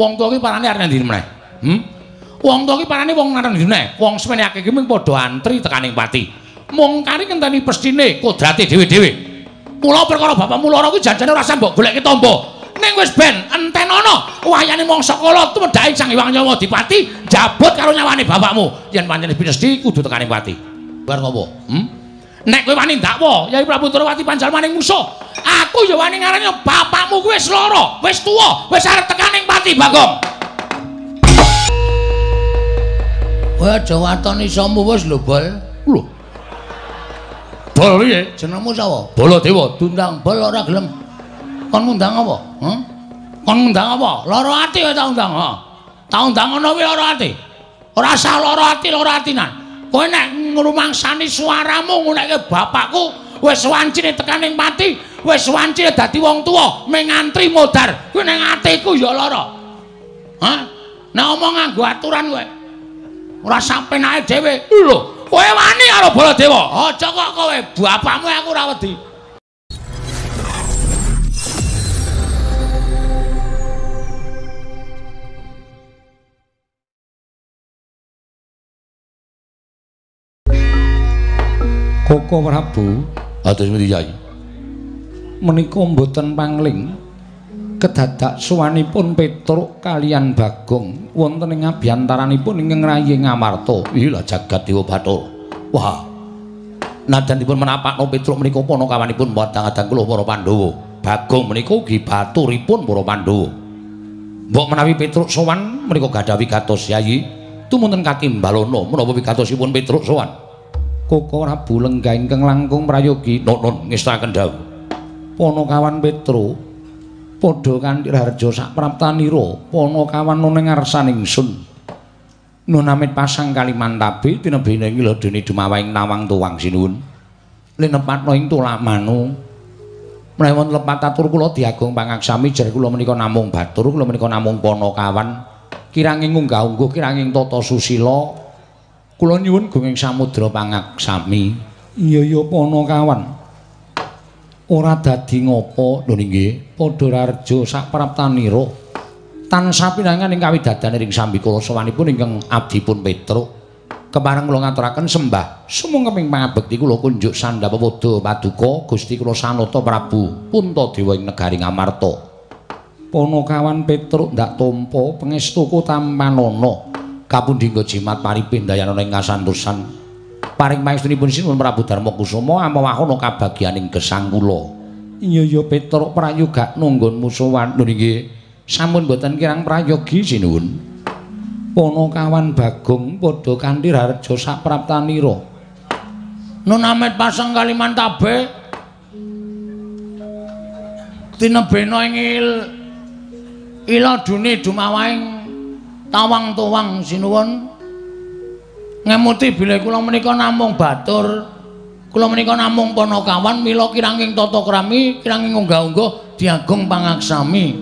Wong tuwa ki parane arep ndi meneh? Wong tuwa ki parane wong arep ndi meneh? Wong semene akeh ki mung padha antri tekaning pati. Mung kari ngenteni pestine kodrate dhewe-dhewe. Mula perkara bapakmu lara kuwi janjane ora usah mbok golekke tamba. Ning wis ben entenono wayane mangsa kala tumedhake Sang Hyang Nyawa Dipati jabut karo nyawane bapakmu. Yen pancen pinesti kudu tekaning pati. Bar ngopo? Nek kowe wani ndakwa Yai Prabu Antarawati panjalmaning musuh, aku ya wani ngarani bapakmu kuwi wis lara, wis tuwa, wis arep tekaning pati, Bagong. Kowe aja waton isomu wis lho, Bol. Lho. Bol piye? Jenengmu sapa? Baladewa. Diundang Bol ora gelem. Kon ngundang apa? Kon ngundang apa? Lara ati kowe tak undang, ha. Tak undang ngono kuwi lara ati. Ora usah lara ati, lara atinan. Kowe nek ngrumangsani suaramu ngunekke bapakku wis wancine tekaning pati, wis wancine dadi wong tuwa, mung ngantri modar. Kuwi ning atiku ya lara. Hah? Nek omong nganggo aturan kowe. Ora sampenake dhewe. Lho, kowe wani karo Baladewa. Aja kok kowe, bapakmu aku ora wedi. Koko Prabu, atus pundi Yai? Menika mboten pangling kedadak suwanipun Petruk kalian Bagong wonten ing abyantaranipun ingkang rayi Ngamarta. Ih, jagat Dewa Bathara. Wah. Najan dipun menapakno Petruk menika panakawanipun padang-adang kula para Pandhawa. Bagong menika ugi baturipun para Pandhawa. Mbok menawi Petruk sowan menika gadah wigatos Yai, tumunten katimbalana menapa wigatosipun Petruk sowan. Koko Prabu lenggah ingkang langkung prayogi nun ngestakaken dawuh. Panakawan Petruk padha kanthi raharja sapraptanira panakawan ning ngarsaning ingsun. Nun amit pasang Kalimantabe tinebene ing ladene dumawahing nawang tuwang sinuwun. Linepatna ing tulamanu. Menawi wonten lepat atur kula diagung pangaksami jer kula menika namung batur, kula menika namung panakawan kiranging unggah-ungguh kiranging tata susila. Kula nyuwun gunging samudra pangaksami. Iya ya panakawan. Ora dadi ngapa lho nggih, padha raharja sapraptanira. Tansah pinangan ing kawidadane ring sambikala sowanipun ingkang abdipun Petruk. Kepareng kula ngaturaken sembah sumangga pangabekti kula kunjuk sandhap pepoda paduka Gusti kula Sanata Prabu Puntadewa ing negari Ngamarta. Panakawan Petruk ndak tampa pangestuku tampanana. Kapundi nggo jimat paripih ndayanana ing kasantosan. Paring pangestunipun Sinuwun Prabu Darma Kusuma amawahana kabagyaning gesang kula. Iya ya Petruk prayogakno nggonmu sowan. Lho nggih, sampun boten kirang prayogi sinuwun. Panakawan Bagong padha kanthi raharja sapraptanira. Nun amit pasang Kalimantabe tinebena ing iladune dumawahing tawang tuwang sinuwun. Ngemuti bilih kula menika namung batur, kula menika namung panakawan, mila kiranging tata krami, kiranging unggah-ungguh diagung pangaksami.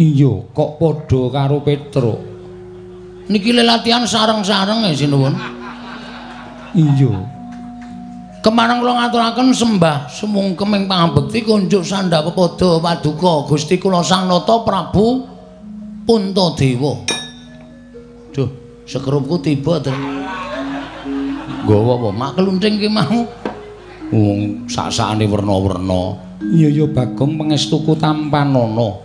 Iya, kok padha karo Petruk. Niki lelatihan sareng-sareng sinuwun. Iya. Kemareng kula ngaturaken sembah sumungkem ing pangabekti kunjuk sandhap pepoda paduka Gusti kula Sang Nata Prabu Puntadewa. Duh, sekerupku tiba to. Nggawa apa? Mak kelunting ki mau. Wong sak-sakane werna-werna. Iya ya Bagong pangestuku tampanana.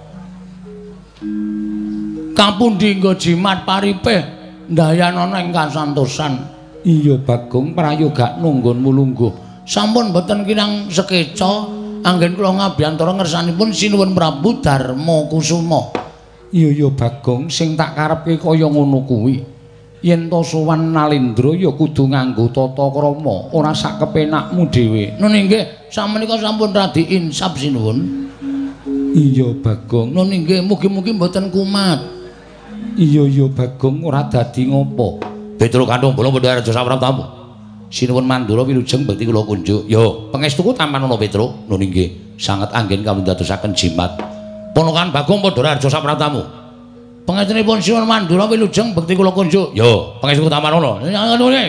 Kapundi nggo jimat paripih ndayanana ing kasantosan. Iya Bagong prayogakno nggonmu lungguh. Sampun boten kirang sekeca anggen kula ngabiyantara ngersanipun Sinuwun Prabu Darma Kusuma. Iya ya Bagong sing tak karepke kaya ngono kuwi. Yen to sowan Nalendra ya kudu nganggo tata krama, ora sak kepenakmu dhewe. Nun inggih, samenika sampun radi insaf sinuwun. Iya Bagong. Nun inggih, mugi-mugi mboten kumat. Iya ya Bagong ora dadi ngopo. Petruk kantung bolong padha raja sapraptamu. Sinuwun Mandura wilujeng bekti kula kunjuk. Yo, pangestuku tampanana Petruk. Nun inggih, sanget anggen kawindadosaken jimat. Ponokan Bagong padha raja sapraptamu. Pangestunipun Sinuwun Mandura wilujeng bekti kula kunjuk. Yo, pangestuku tampanana. Ngene.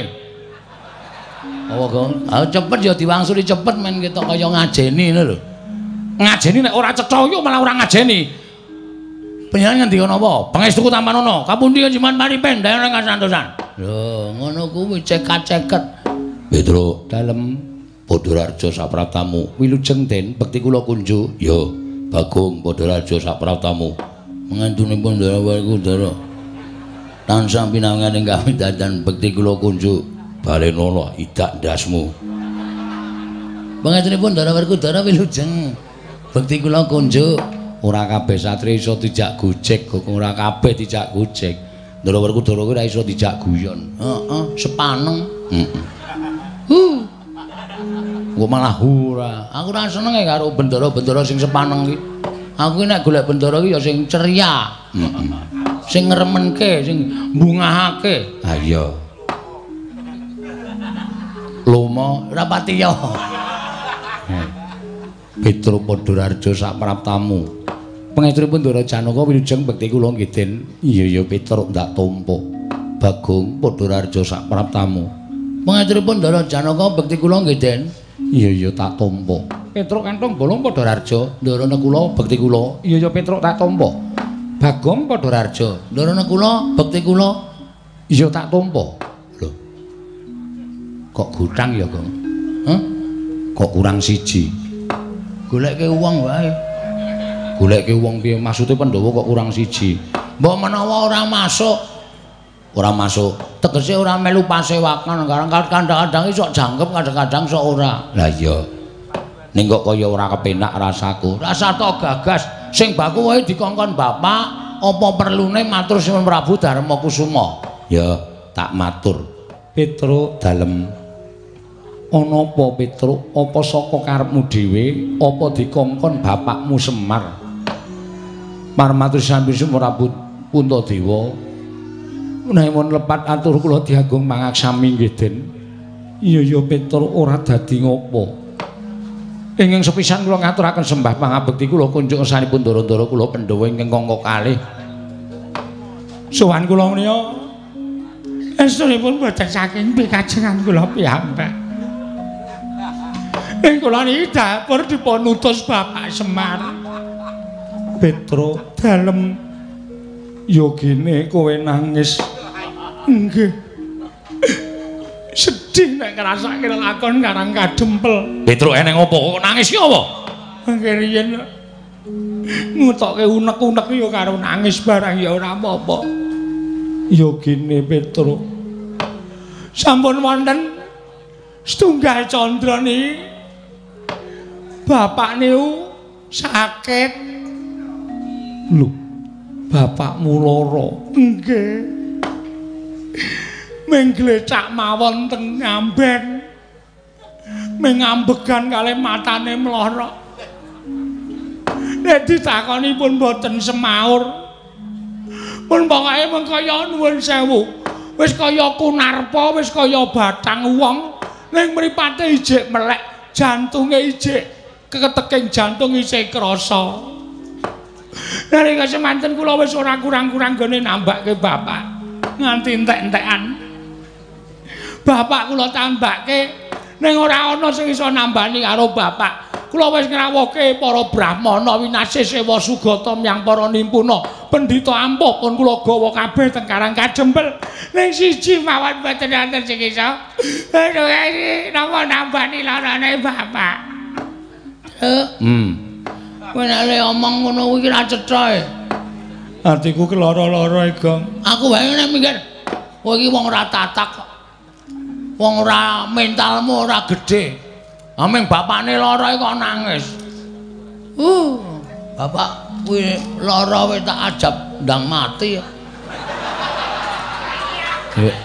Apa, Gong? Ah cepet ya diwangsuli cepet men ketok kaya ngajeni ngono lho. Ngajeni nek ora cetha yo malah ora ngajeni. Panjenengan ngendika napa? Pangestuku tampanana. Kapundi Jiman Paripen dayana kasantosan. Lho, ngono kuwi cekat-ceket. Petruk dalem Padhararja sapraptamu. Wilujeng Den, bekti kula kunjuk. Ya, Bagong Padhararja sapraptamu. Mangantunipun Ndara Werkudara. Tansah pinangan ing kawidatan bekti kula kunjuk. Balenono idak ndasmu. Pangantunipun Ndara Werkudara wilujeng. Bekti kula kunjuk. Ora kabeh satria iso dijak gojek, ora kabeh dijak gojek. Ndara Werkudara kuwi ora iso dijak guyon. Heeh, sepaneng. Heeh. Hu. Kok malah ora. Aku ora seneng karo bendara-bendara sing sepaneng iki. Aku ki nek golek bendara ki ya sing ceria. Heeh. Sing ngremenke, sing mbungahake. Ha iya. Lomo ora pati ya. Petruk Padhararja sapraptamu. Pangestunipun Ndara Janaka wilujeng bekti kula nggih Den. Iya ya Petruk ndak tampa. Bagong Padhararja sapraptamu. Pangestunipun Ndara Janaka bekti kula nggih Den. Iya ya tak tampa. Petruk kantong bolong Padhararja, Ndara kula bekti kula. Iya ya Petruk tak tampa. Bagong Padhararja, Ndara kula bekti kula. Iya tak tampa. Lho. Kok gutang ya, Gong? Hah? Kok kurang siji? Goleke wong wae. Goleke wong piye maksude Pandhawa kok kurang siji? Mbok menawa ora masuk. Ora masuk. Tegese ora melu pasewakan, kadang-kadang sok jangkep, kadang-kadang sok ora. Lah iya. Ning kok kaya ora kepenak rasaku. Rasa tok gagas sing baku wae dikongkon bapak, apa perlune matur Sunan Prabu Darma Kusuma? Ya, tak matur. Petruk dalem. Ana apa Petruk? Apa saka karepmu dhewe? Apa dikongkon bapakmu Semar? Marmatur Sambi Prabu Puntadewa. Menawi lepat atur kula diagung mangaksami nggih Den. Iya ya Petruk ora dadi ngopo. Ingkang sepisan kula ngaturaken sembah pangabekti kula kunjuk ngersanipun ndara-ndara kula Pandhawa ingkang angka kalih. Sowan kula menika estunipun boten saking pikajengan kula piyambak. Ing kula niki dapur dipun utus Bapak Semar. Petruk dalem yogine kowe nangis. Nggih. Sedih nek ngrasake lelakon Karang Kadempel. Petruk eneng apa kok nangis ki apa? Mangke riyen ngutokke unek-unek ya karo nangis barang ya ora apa-apa. Yogine Petruk. Sampun wonten setunggal candra niki. Bapak niku sakit. Lho, bapakmu lara? Nggih. Ming glecak mawon teng ngamben. Ming ngambegan kalih matane mlorok. Nek ditakoni pun boten semaur. Pun pokoke mung kaya nuwun sewu. Wis kaya kunarpa, wis kaya batang wong, ning mripate ijik melek, jantunge ijik keteking jantung isih krasa. Nalika semanten kula wis ora kurang-kurang gone nambake bapak nganti entek-entekan. Bapak kula tambake ning ora ana sing iso nambani karo bapak. Kula wis ngrawuhke para brahmana winasih sewa sugata myang para nimpuna pendhita ampuh pun kula gawa kabeh teng Karang Kadempel. Ning siji mawon boten wonten sing iso. Aduh, napa nambani larane bapak? Kowe nek omong ngono kuwi ra cetha e. Atiku keloro-loro e, Gong. Aku wae nek mikir, kowe iki wong ora tatak kok. Wong ora mentalmu ora gedhe. Aming bapakne lara kok nangis. Bapak kuwi lara wis tak ajab ndang mati.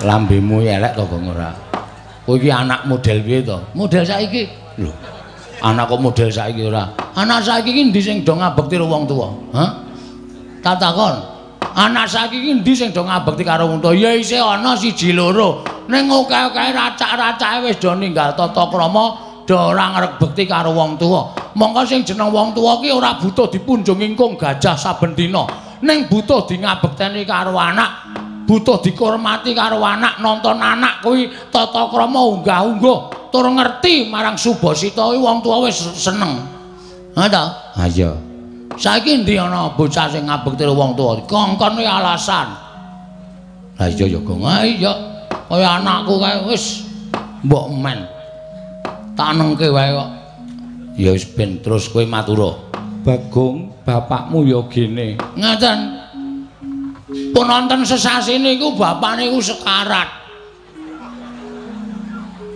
Lambemu elek to, Gong, ora? Kowe iki anak model piye to? Model saiki. Lho. Anak kok model saiki ora? Anak saiki iki endi sing do ngabekti karo wong tuwa? Hah? Tak takon. Anak saiki iki endi sing do ngabekti karo wong tuwa? Ya isih ana siji loro. Ning akeh-akeh racak-racake wis do ninggal tata krama, do ora ngrebekti karo wong tuwa. Mongko sing jeneng wong tuwa ki ora butuh dipunjung ingkung gajah saben dina. Ning butuh di ngabekteni karo anak, butuh dikormati karo anak, nonton anak kuwi tata krama unggah-ungguh. Tur ngerti marang subasita kuwi wong tuwa wis seneng. Ha ta? Ha iya. Saiki endi ana bocah sing ngabekti wong tuwa? Kongkon alasan. Lah iya ya, Gong. Ha iya. Kaya anakku kae wis mbok men. Tak nengke wae kok. Ya wis ben terus kowe matura. Bagong, bapakmu ya gene. Ngaten. Pun wonten sesasi niku bapak niku sekarat.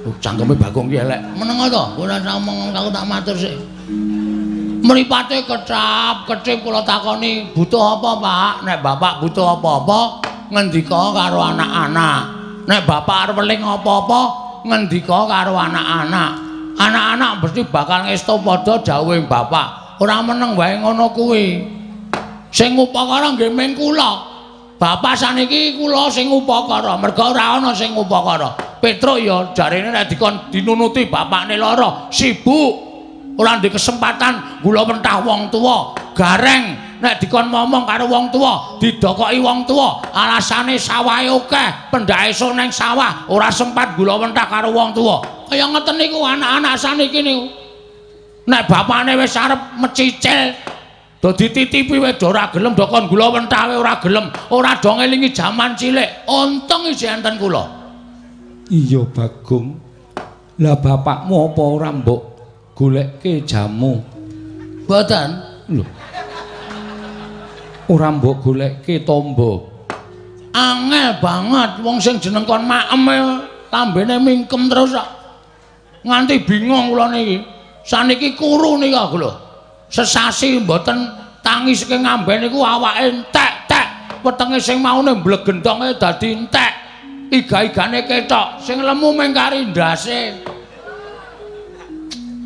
Oh, cangkeme Bagong ki elek. Meneng to? Ora ngomong aku tak matur sik. Mripate kecap, kecip kula takoni, butuh apa, Pak? Nek bapak butuh apa-apa, ngendika karo anak-anak. Nek bapak arep weling apa-apa, ngendika karo anak-anak. Anak-anak mesti bakal ngesto padha dawuhe bapak. Ora meneng wae ngono kuwi. Sing ngupakara nggih ming kula. Bapak saniki kula sing ngupakara, merga ora ana sing ngupakara. Petruk ya jarene nek dikon dinunuti bapakne lara, sibuk. Ora ndek kesempatan gula mentah wong tuwa. Gareng nek dikon momong karo wong tuwa, didokoki wong tuwa, alasane sawahe akeh, pendhake esuk nang sawah, ora sempat gula mentah karo wong tuwa. Kaya ngeten niku anak-anak saniki niku. Nek bapakne wis arep mecicil, do dititipi wis ora gelem, do kon gula mentah wae ora gelem, ora do ngelingi jaman cilik. Untung isih enten kula. Iya, Bagong. Lah bapakmu apa ora mbok golekke jamu? Mboten. Lho. Ora mbok golekke tombo. Angel banget wong sing jeneng kon maem lambene mingkem terus kok. Nganti bingung kula niki. Saniki kuru niki aku lho. Sesasi mboten tangi saking ngamben niku awake entek-tek. Wetenge sing maune mblegendonge dadi entek. Iga-igane ketok, sing lemu mung kari ndase.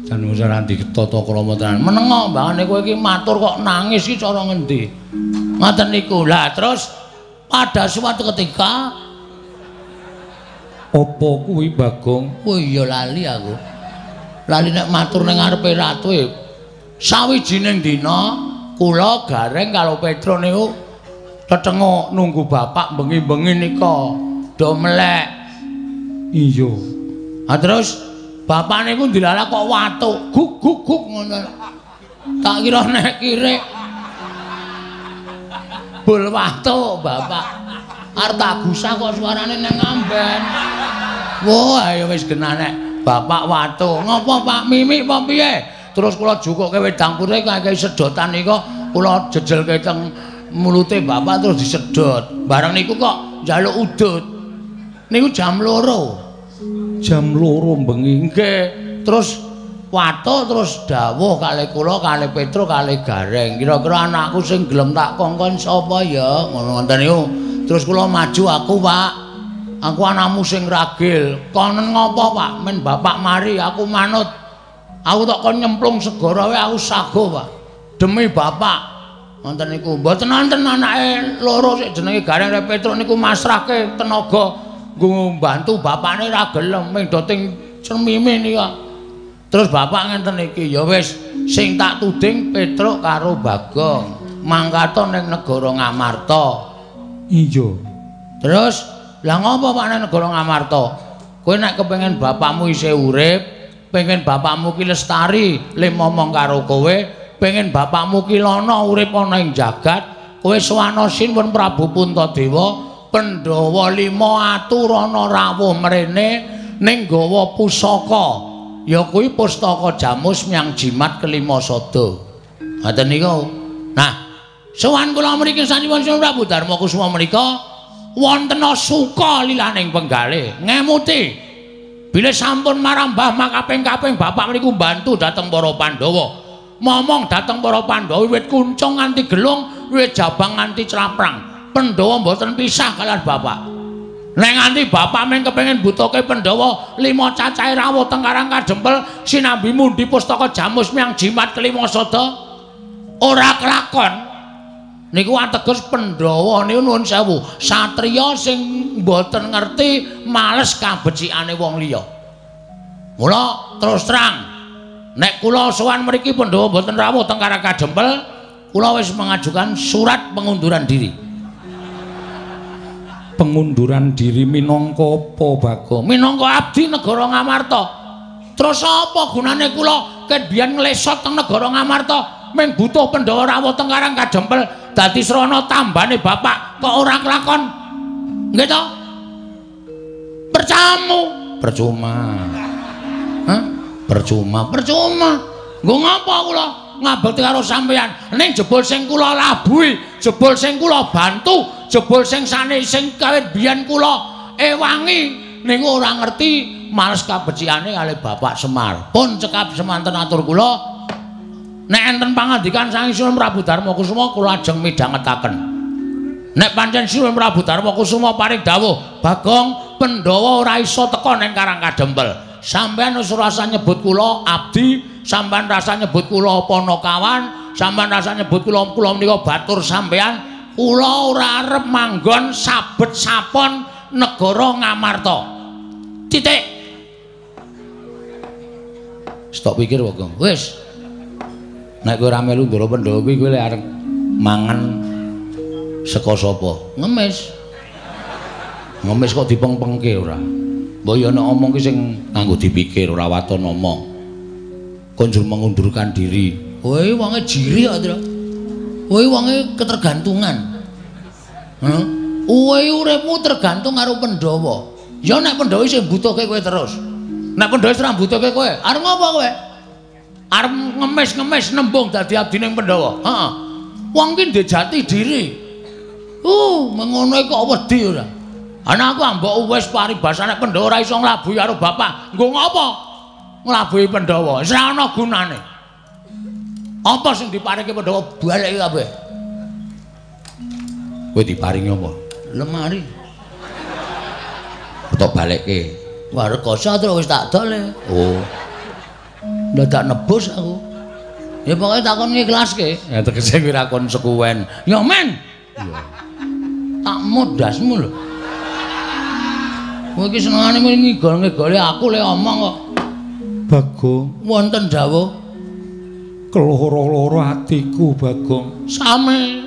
Jan wis ora ditata krama tenan. Menengo mbahane kowe iki matur kok nangis iki cara ngendi? Ngoten niku. Lah terus pada suatu ketika apa kuwi Bagong? Oh iya lali aku. Lali nek matur ning ngarepe ratu e. Sawijining dina kula Gareng karo Petruk niku tetenguk nunggu bapak bengi-bengi nika do melek. Iya. Ha terus bapak niku ndilalah kok watuk, guk guk guk ngono. Tak kira nek kirik. Bul watuk bapak. Arep tak gusah kok suarane nang ngamben. Wah, ayo wis genah nek bapak watuk. Ngopo Pak Mimik apa piye? Terus kula jukuke wedang putih kakehi sedotan nika kula jejelke teng mulute bapak terus disedot. Bareng niku kok njaluk udut. Niku jam 2. Jam 2 bengi. Nggih. Terus watuk terus dawuh kalih kula, kalih Petruk, kalih Gareng. Kira-kira anakku sing gelem tak kongkon sapa ya? Ngono ngoten niku. Terus kula maju aku, Pak. Aku anakmu sing ragil. Konen ngopo, Pak? Men bapak mari aku manut. Aku tak kon nyemplung segara wae aku sago, Pak. Demi bapak. Ngoten niku. Mboten wonten anake loro sik jenenge Gareng karo Petruk niku masrahke tenaga nggo mbantu bapakne ra gelem ming do ting cermime nika. Terus bapak ngenten iki, ya wis sing tak tuding Petruk karo Bagong mangkata ning negara Ngamarta. Iya. Terus lah ngopo Pak ning negara Ngamarta? Kowe nek kepengin bapakmu isih urip, pengen bapakmu ki lestari le momong karo kowe, pengen bapakmu ki lana urip ana ing jagat, kowe sowana Sinuwun Prabu Puntadewa, Pandhawa 5 aturana rawuh mrene ning gawa pusaka. Ya kuwi pustaka Jamus Myang Jimat kelima sada. Ngoten niku. Nah, sowan kula mriki sanipun Sinuwun Prabu Darma Kusuma menika wonten suka lilaning penggalih ngemuti bilih sampun marambah makaping-kaping bapak mriku mbantu dhateng para Pandhawa. Momong dhateng para Pandhawa wiwit kuncung nganti gelung, wiwit jabang nganti claprang. Pandhawa mboten pisah kalian bapak. Nek nganti bapak meng kepengin butuhke Pandhawa 5 cacahe rawuh teng Karang Kadempel sinambi mundi pustaka Jamus Myang Jimat kelima sada ora kelakon. Niku ateges Pandhawa niku nuwun sewu, satriya sing mboten ngerti males kabecikane wong liya. Mula terus terang nek kula sowan mriki Pandhawa mboten rawuh teng Karang Kadempel, kula wis mengajukan surat pengunduran diri. Pengunduran diri minangka apa, Bagong? Minangka abdi negara Ngamarta. Terus apa gunane kula ket biyen nglesot teng negara Ngamarta? Ming butuh Pandhawa rawuh teng Karang Kadempel dadi srana tambane bapak kok ora kelakon. Nggih to? Percamu, percuma. Hah? Percuma, percuma. Nggo ngapa kula ngabekti karo sampeyan? Ning jebul sing kula labuhi, jebul sing kula bantu, jebul sing sane sing kawit biyen kula ewangi niku ora ngerti males kabecikane kalih Bapak Semar. Pun cekap semanten atur kula. Nek enten pangandikan saking Sinuwun Prabu Darma Kusuma kula ajeng midhangetaken. Nek pancen Sinuwun Prabu Darma Kusuma paring dawuh, Bagong Pandhawa ora iso teka ning Karang Kadempel. Sampeyan wis rasa nyebut kula abdi, sampeyan rasa nyebut kula panakawan, sampeyan rasa nyebut kula kula menika batur sampeyan, kula ora arep manggon sabet sapon negara Ngamarta. Titik. Stop pikir Bagong. Wis. Nek kowe ora melu Ndara Pandhawa kuwi kowe lek arep mangan saka sapa? Ngemis. Ngemis kok dipengpengke ora? Mbok ya nek omong ki sing nganggo dipikir ora waton omong. Kon njur mengundurkan diri. Kowe wonge jiri kok, Tru. Kowe wonge ketergantungan. Heeh. Kowe uripmu tergantung karo Pandhawa. Ya nek Pandhawa isih mbutuhke kowe terus. Nek Pandhawa wis ora mbutuhke kowe, arep ngopo kowe? Arep ngemis-ngemis nembung dadi abdining Pandhawa. Heeh. Wong ki ndek jati diri. Mengono kok wedi ora. Ana aku ambok wis paribasane Pandhawa ora iso nglabuhi karo bapak. Nggo ngopo? Nglabuhi Pandhawa. Wis ora ana gunane. Apa sing diparingi Pandhawa baleki kabeh. Kowe diparingi apa? Lemari. Tok balekke. Wah, rekoso terus wis tak dol. Oh. Dadak nebus aku. Ya pokoke takon ngiklaske. Ya tegese kuwi ra konsekuen. Ya men. Iya. Tak modasmu lho. Kowe iki senengane ngigol-ngigoli aku le omong kok. Bagong, wonten dawuh. Keloro-loro atiku, Bagong. Sami.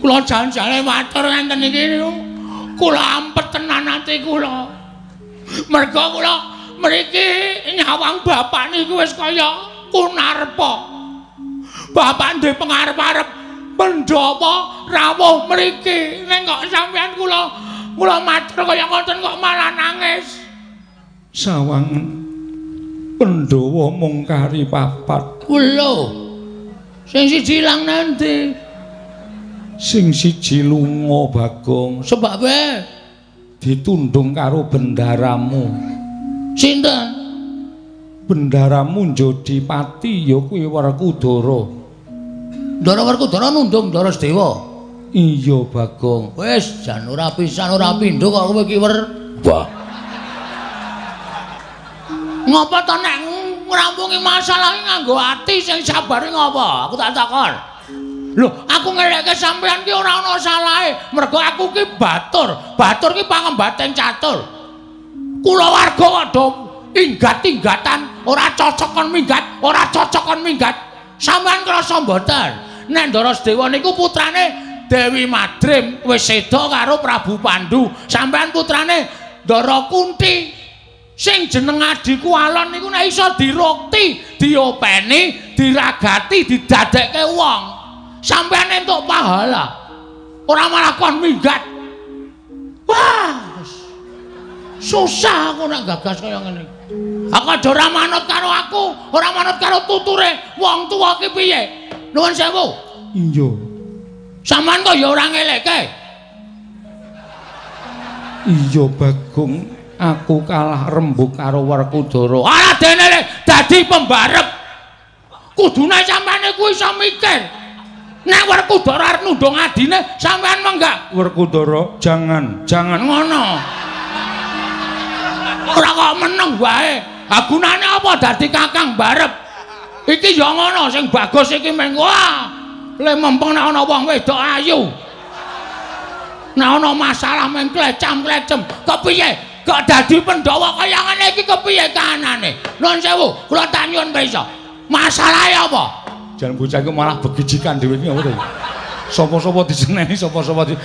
Kula jan-jane matur ngenten iki niku. Kula ampet tenan ati kula. Merga kula mriki nyawang bapak niku wis kaya kunarpa. Bapak duwe pengarep-arep Pandhawa rawuh mriki. Ning kok sampeyan kula kula matur kaya ngoten kok malah nangis. Sawang Pandhawa mung kari papat. Lho. Sing siji ilang nanti. Sing siji lunga, Bagong. Sebabe ditundung karo bendaramu. Sinten? Bendaramu Jodipati ya kuwi Werkudara. Ndara Werkudara nundung Ndara Sedewa. Iya, Bagong. Wis jan ora pisan ora pindho kok kowe iki wer. Wah. Ngapa to nek ngrampungi masalah nganggo ati sing sabare ngapa? Aku tak takon. Lho, aku ngeleke sampeyan ki ora ana salahe. Mergo aku ki batur. Batur ki pangembating catur. Kulawarga kok do inggat-inggatan, ora cocok kon minggat, ora cocok kon minggat. Sampeyan krasa mboten? Nek Ndara Sedewa niku putrane Dewi Madrim wis seda karo Prabu Pandu. Sampeyan putrane Ndara Kunti. Sing jeneng adhiku Alon niku nek iso dirukti, diopeni, diragati, didadekke wong. Sampeyan entuk pahala. Ora malah kon minggat. Wah, susah aku nek gagas kaya ngene. Aku aja ora manut karo aku, ora manut karo tuture wong tuwa ki piye? Nuwun sewu. Iya. Sampeyan kok ya ora ngelekke. Iya, Bagong, aku kalah rembug karo Werkudara. Ora dene le dadi pembarep. Kudune sampeyan iku iso mikir. Nek Werkudara arep nundung adine, sampeyan menggak. Werkudara, jangan, jangan ngono. Ora kok meneng wae. Ha gunane apa dadi kakang barep? Iki ya ngono sing bagus iki meng wah. Le mempeng nek ana wong wedok ayu. Nek ana masalah meng klecam-klecem, kepiye? Kok dadi Pandhawa kaya ngene iki kepiye kahanane? Nuwun sewu, kula tak nyuwun pirsa. Masalahe apa? Jan bocah iku malah begijikan dhewe iki apa to? Sapa-sapa diseneni, sapa-sapa di.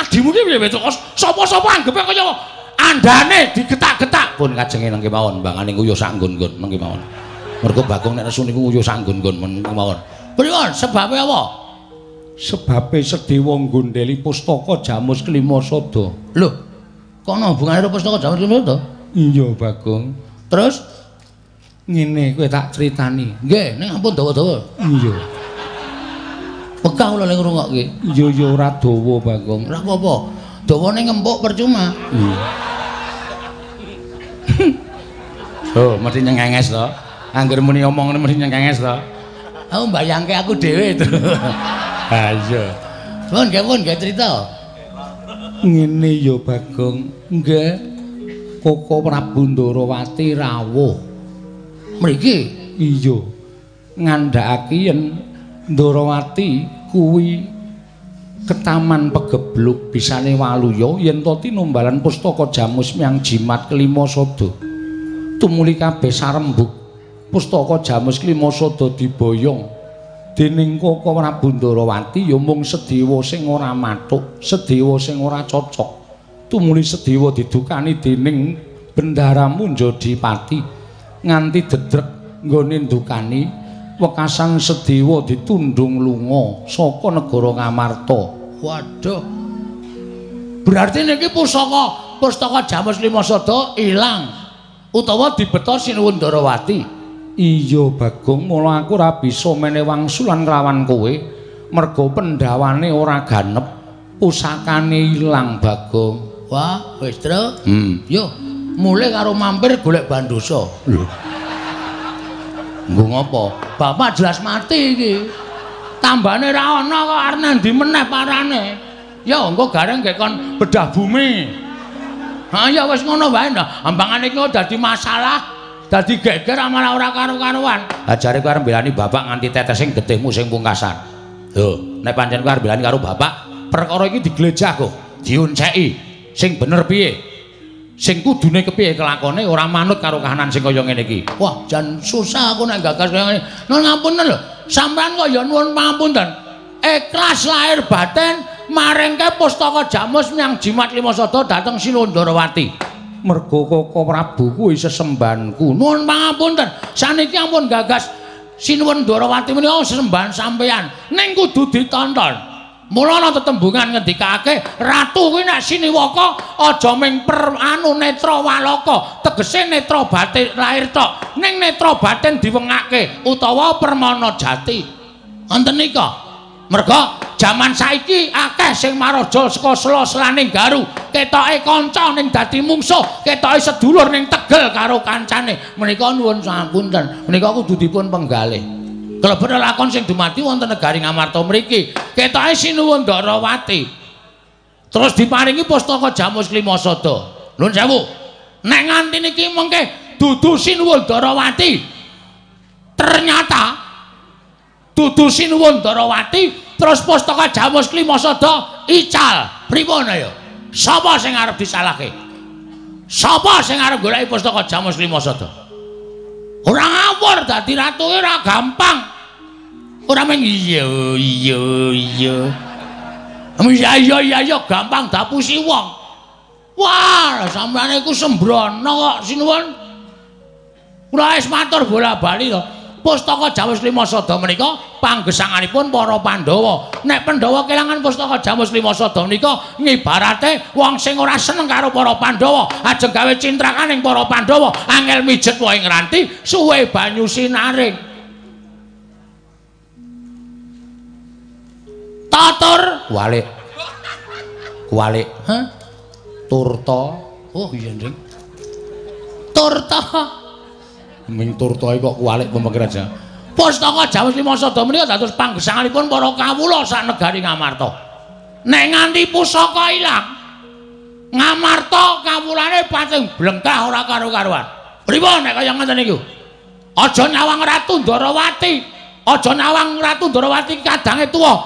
Adimu ki piye wedok? Sapa-sapa anggepe kaya andane digetak-getak. Pun kajenge nang kemawon, mbangane nguyuh sak nggon-nggon nang kemawon. Mergo Bagong nek nesu niku yo sanggon-nggon men mawon. Pripun sebabe apa? Sebabe Sedewa nggondheli pustaka Jamus Klima Sada. Lho, kok ana hubungane karo pustaka Jamus Klima Sada? Iya, Bagong. Terus ngene kowe tak critani. Nggih, ning ampun dawa-dawa. Iya. Pegah kula lek ngrungokke. Iya ya ora dawa, Bagong. Ora apa-apa. Dawane ngempuk percuma. Iya. Oh, mesti nyengenges to. Angger muni omong mesti nyengenges to. Aku mbayangke aku dhewe to. Ha iya. Pun nggih pun nggih crita. Ngene ya, Bagong. Nggih. Koko Prabu Ndarawati rawuh. Mriki? Iya. Ngandhakake yen Ndarawati kuwi ketaman pegebluk bisane waluya yen to tinumbalan pustaka Jamus miang Jimat Kelima Sada. Tumuli kabeh sarembug pustaka Jamus Kelima Sada diboyong dening Koko Prabu Ndarawati ya mung Sedewa sing ora mathuk, Sedewa sing ora cocok. Tumuli Sedewa didukani dening Bendara Munjadipati nganti dedrek nggone ndukani wekasan Sedewa ditundung lunga saka negara Ngamarta. Waduh. Berarti niki pustaka Jamus Lima Sada ilang utawa dibeta Sinuwun Ndarawati. Iya, Bagong, mula aku ora bisa menehi wangsulan kelawan kowe merga pendhawane ora ganep, pusakane ilang, Bagong. Wah, wis, Tru. Yo, mulih karo mampir golek bandosa. Lho. Nggo ngopo? Bapak jelas mati iki. Tambane ra ana kok arep nandi meneh parane. Ya engko gareng nggih kon bedah bumi. Ha ya wis ngono wae ndah. Ambangane iki dadi masalah, dadi geger malah ora karu-karuan. Ha jare kowe arep mbelani bapak nganti tetes sing getihmu sing pungkasan. Lho, nek pancen kowe arep mbelani karo bapak, perkara iki diglejah kok, diunceki. Sing bener piye? Sing kudune kepiye kelakone ora manut karo kahanan sing kaya ngene iki. Wah, jan susah aku nek gagas kaya ngene. Nuwun ngapunten lho. Sampeyan kok ya nuwun pangapunten. Ikhlas lahir batin maringke pustaka Jamus miang Jimat Lima Sada dhateng Sinuwun Ndarawati. Mergo Koko Prabu kuwi sesembahanku. Nuwun pangapunten. Saniki ampun gagas Sinuwun Ndarawati menika sesembahan sampeyan. Ning kudu ditonton. Mula ana tetembungan ngendikake ratu kuwi nek siniwaka aja ming per anu netra walaka, tegese netra batin lahir tok, ning netra batin diwengake utawa permana jati. Wonten nika. Merga jaman saiki akeh sing maraja saka sela-selaning garu, ketoke kanca ning dadi mungsuh, ketoke sedulur ning tegel karo kancane. Menika nuwun sapunten, menika kudu dipun penggalih. Kelebet lakon sing dumadi wonten negari Ngamarta mriki, ketoke Sinuwun Ndarawati. Terus diparingi pustaka Jamus Klima Sada. Nuwun sewu. Nek nganti niki mengke dudu Sinuwun Ndarawati. Ternyata dudu Sinuwun Ndarawati terus pustaka Jamus Klima Sada ical. Pripun ayo? Sapa sing arep disalahke? Sapa sing arep goleki pustaka Jamus Klima Sada? Ora ngawur dadi ratu ora gampang. Ora mung iya iya iya. Iya iya iya iya gampang dapusi wong. Wah, sampeyan iku sembrono kok sinuwun. Kula wis matur bola-bali to. Pustaka Jamus Lima Sada menika panggesanganipun para Pandhawa. Nek Pandhawa kelangan pustaka Jamus Lima Sada menika ngibarate wong sing ora seneng karo para Pandhawa, ajeng gawe cintrakan ing para Pandhawa, angel mijet wae ngranti, suwe banyu sinaring. Tatur kualik. Kualik. Hah? Turta. Oh iya, Nding. Turta. Ming turta kok kualik pemikir aja. Pustaka Jamus Lima Sada menika dados panggesanganipun para kawula sak negari Ngamarta. Nek nganti pusaka ilang, Ngamarta kawulane pating blengkah ora karu-karuan. Pripun nek kaya ngoten niku? Aja nyawang Ratu Ndarawati, aja nyawang Ratu Ndarawati kadange tuwa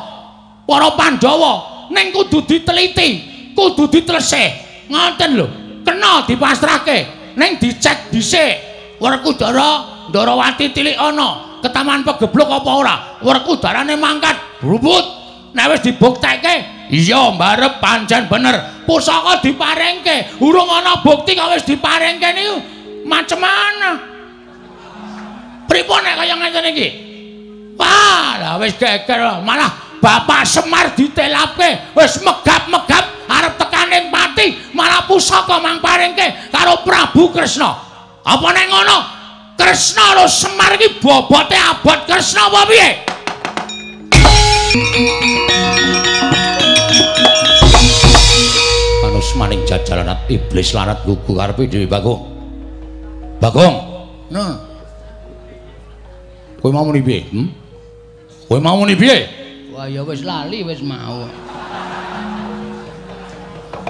para Pandhawa, ning kudu diteliti, kudu ditelesih. Ngoten lho, kena dipasrahke, ning dicek dhisik. Werkudara Ndarawati tilik ana ketaman pegebluk apa ora? Werkudarane mangkat brubut. Nek wis dibuktekke, iya mbarep pancen bener. Pusaka diparingke, urung ana bukti kok wis diparingke niku macem mana? Pripun nek kaya ngene iki? Wah, lah wis geger malah Bapak Semar ditelapke, wis megap-megap arep tekaning pati, malah pusaka mang paringke karo Prabu Kresna. Apa nek ngono? Kresna karo Semar iki bobote abot Kresna apa piye? Manus maning jajalanat iblis lanat gugu karepe dhewe Bagong. Bagong. Nah. Kowe mau muni piye? Hmm? Kowe mau muni piye? Wah ya wis lali wis mau.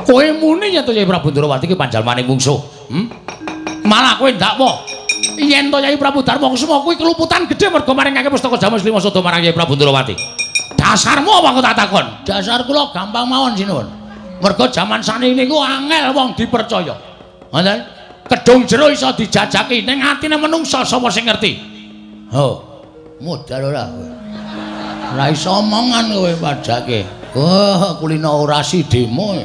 Kowe muni yen to Kyai Prabu Ndrawati ki panjalmane mungsuh. Hmm? Malah kowe ndakwa yen to Kyai Prabu Darma Kusuma kuwi keluputan gedhe mergo maringake pustaka Jamus Lima Sada marang Kyai Prabu Ndrawati. Dasarmu apa aku tak takon? Dasar kula gampang mawon sinuwun. Mergo jaman saniki niku angel wong dipercaya. Ngoten? Kedung jero iso dijajaki ning atine menungsa sapa sing ngerti? Ho, modal ora kowe. Ora iso omongan kowe padake. Wah, kulino orasi demo.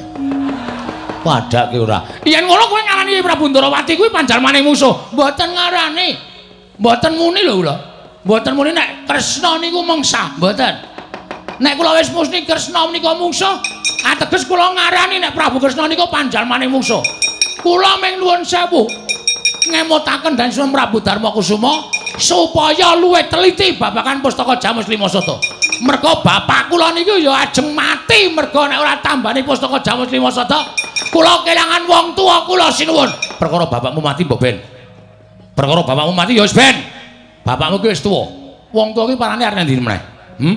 Padake ora. Yen ngono kowe ngarani Prabu Ndrawati kuwi panjalmane musuh. Mboten ngarani. Mboten muni lho kula. Mboten muni nek Kresna niku mungsa, mboten. Nek kula wis musni Kresna menika mungsuh, ateges kula ngarani nek Prabu Kresna niku panjalmane mungsuh. Kula ming nuwun sewu ngemutaken dan Sunan Prabu Darma Kusuma supaya luwih teliti babagan pustaka Jamus Lima Sada. Mergo bapak kula niku ya ajeng mati mergo nek ora tambani pustaka Jamus Lima Sada, kula kelangan wong tuwa kula sinuwun. Perkara bapakmu mati mbok ben. Perkara bapakmu mati ya wis ben. Bapakmu ki wis tuwa. Wong tuwa ki parane arep ndi meneh? Hmm?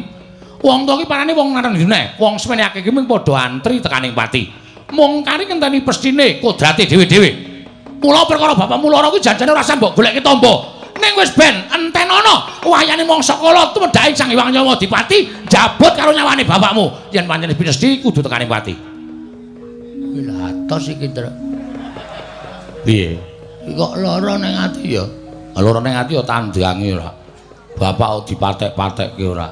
Wong tuwa ki parane wong arep ndi meneh? Wong semene akeh ki mung padha antri tekaning pati. Mung kari ngenteni pestine kodrate dhewe-dhewe. Mula perkara bapakmu lara kuwi janjane ora usah mbok goleki tamba. Ning wis ben entenono wayane mangsa kala tumedhake Sang Hyang Nyawa Dipati jabut karo nyawane bapakmu. Yen pancen pinesti kudu tekaning pati. Kuwi lha atos iki, Tru. Piye? Iki kok lara ning ati ya? Lara ning ati ya tandange ora. Bapak dipatek-patekke ora.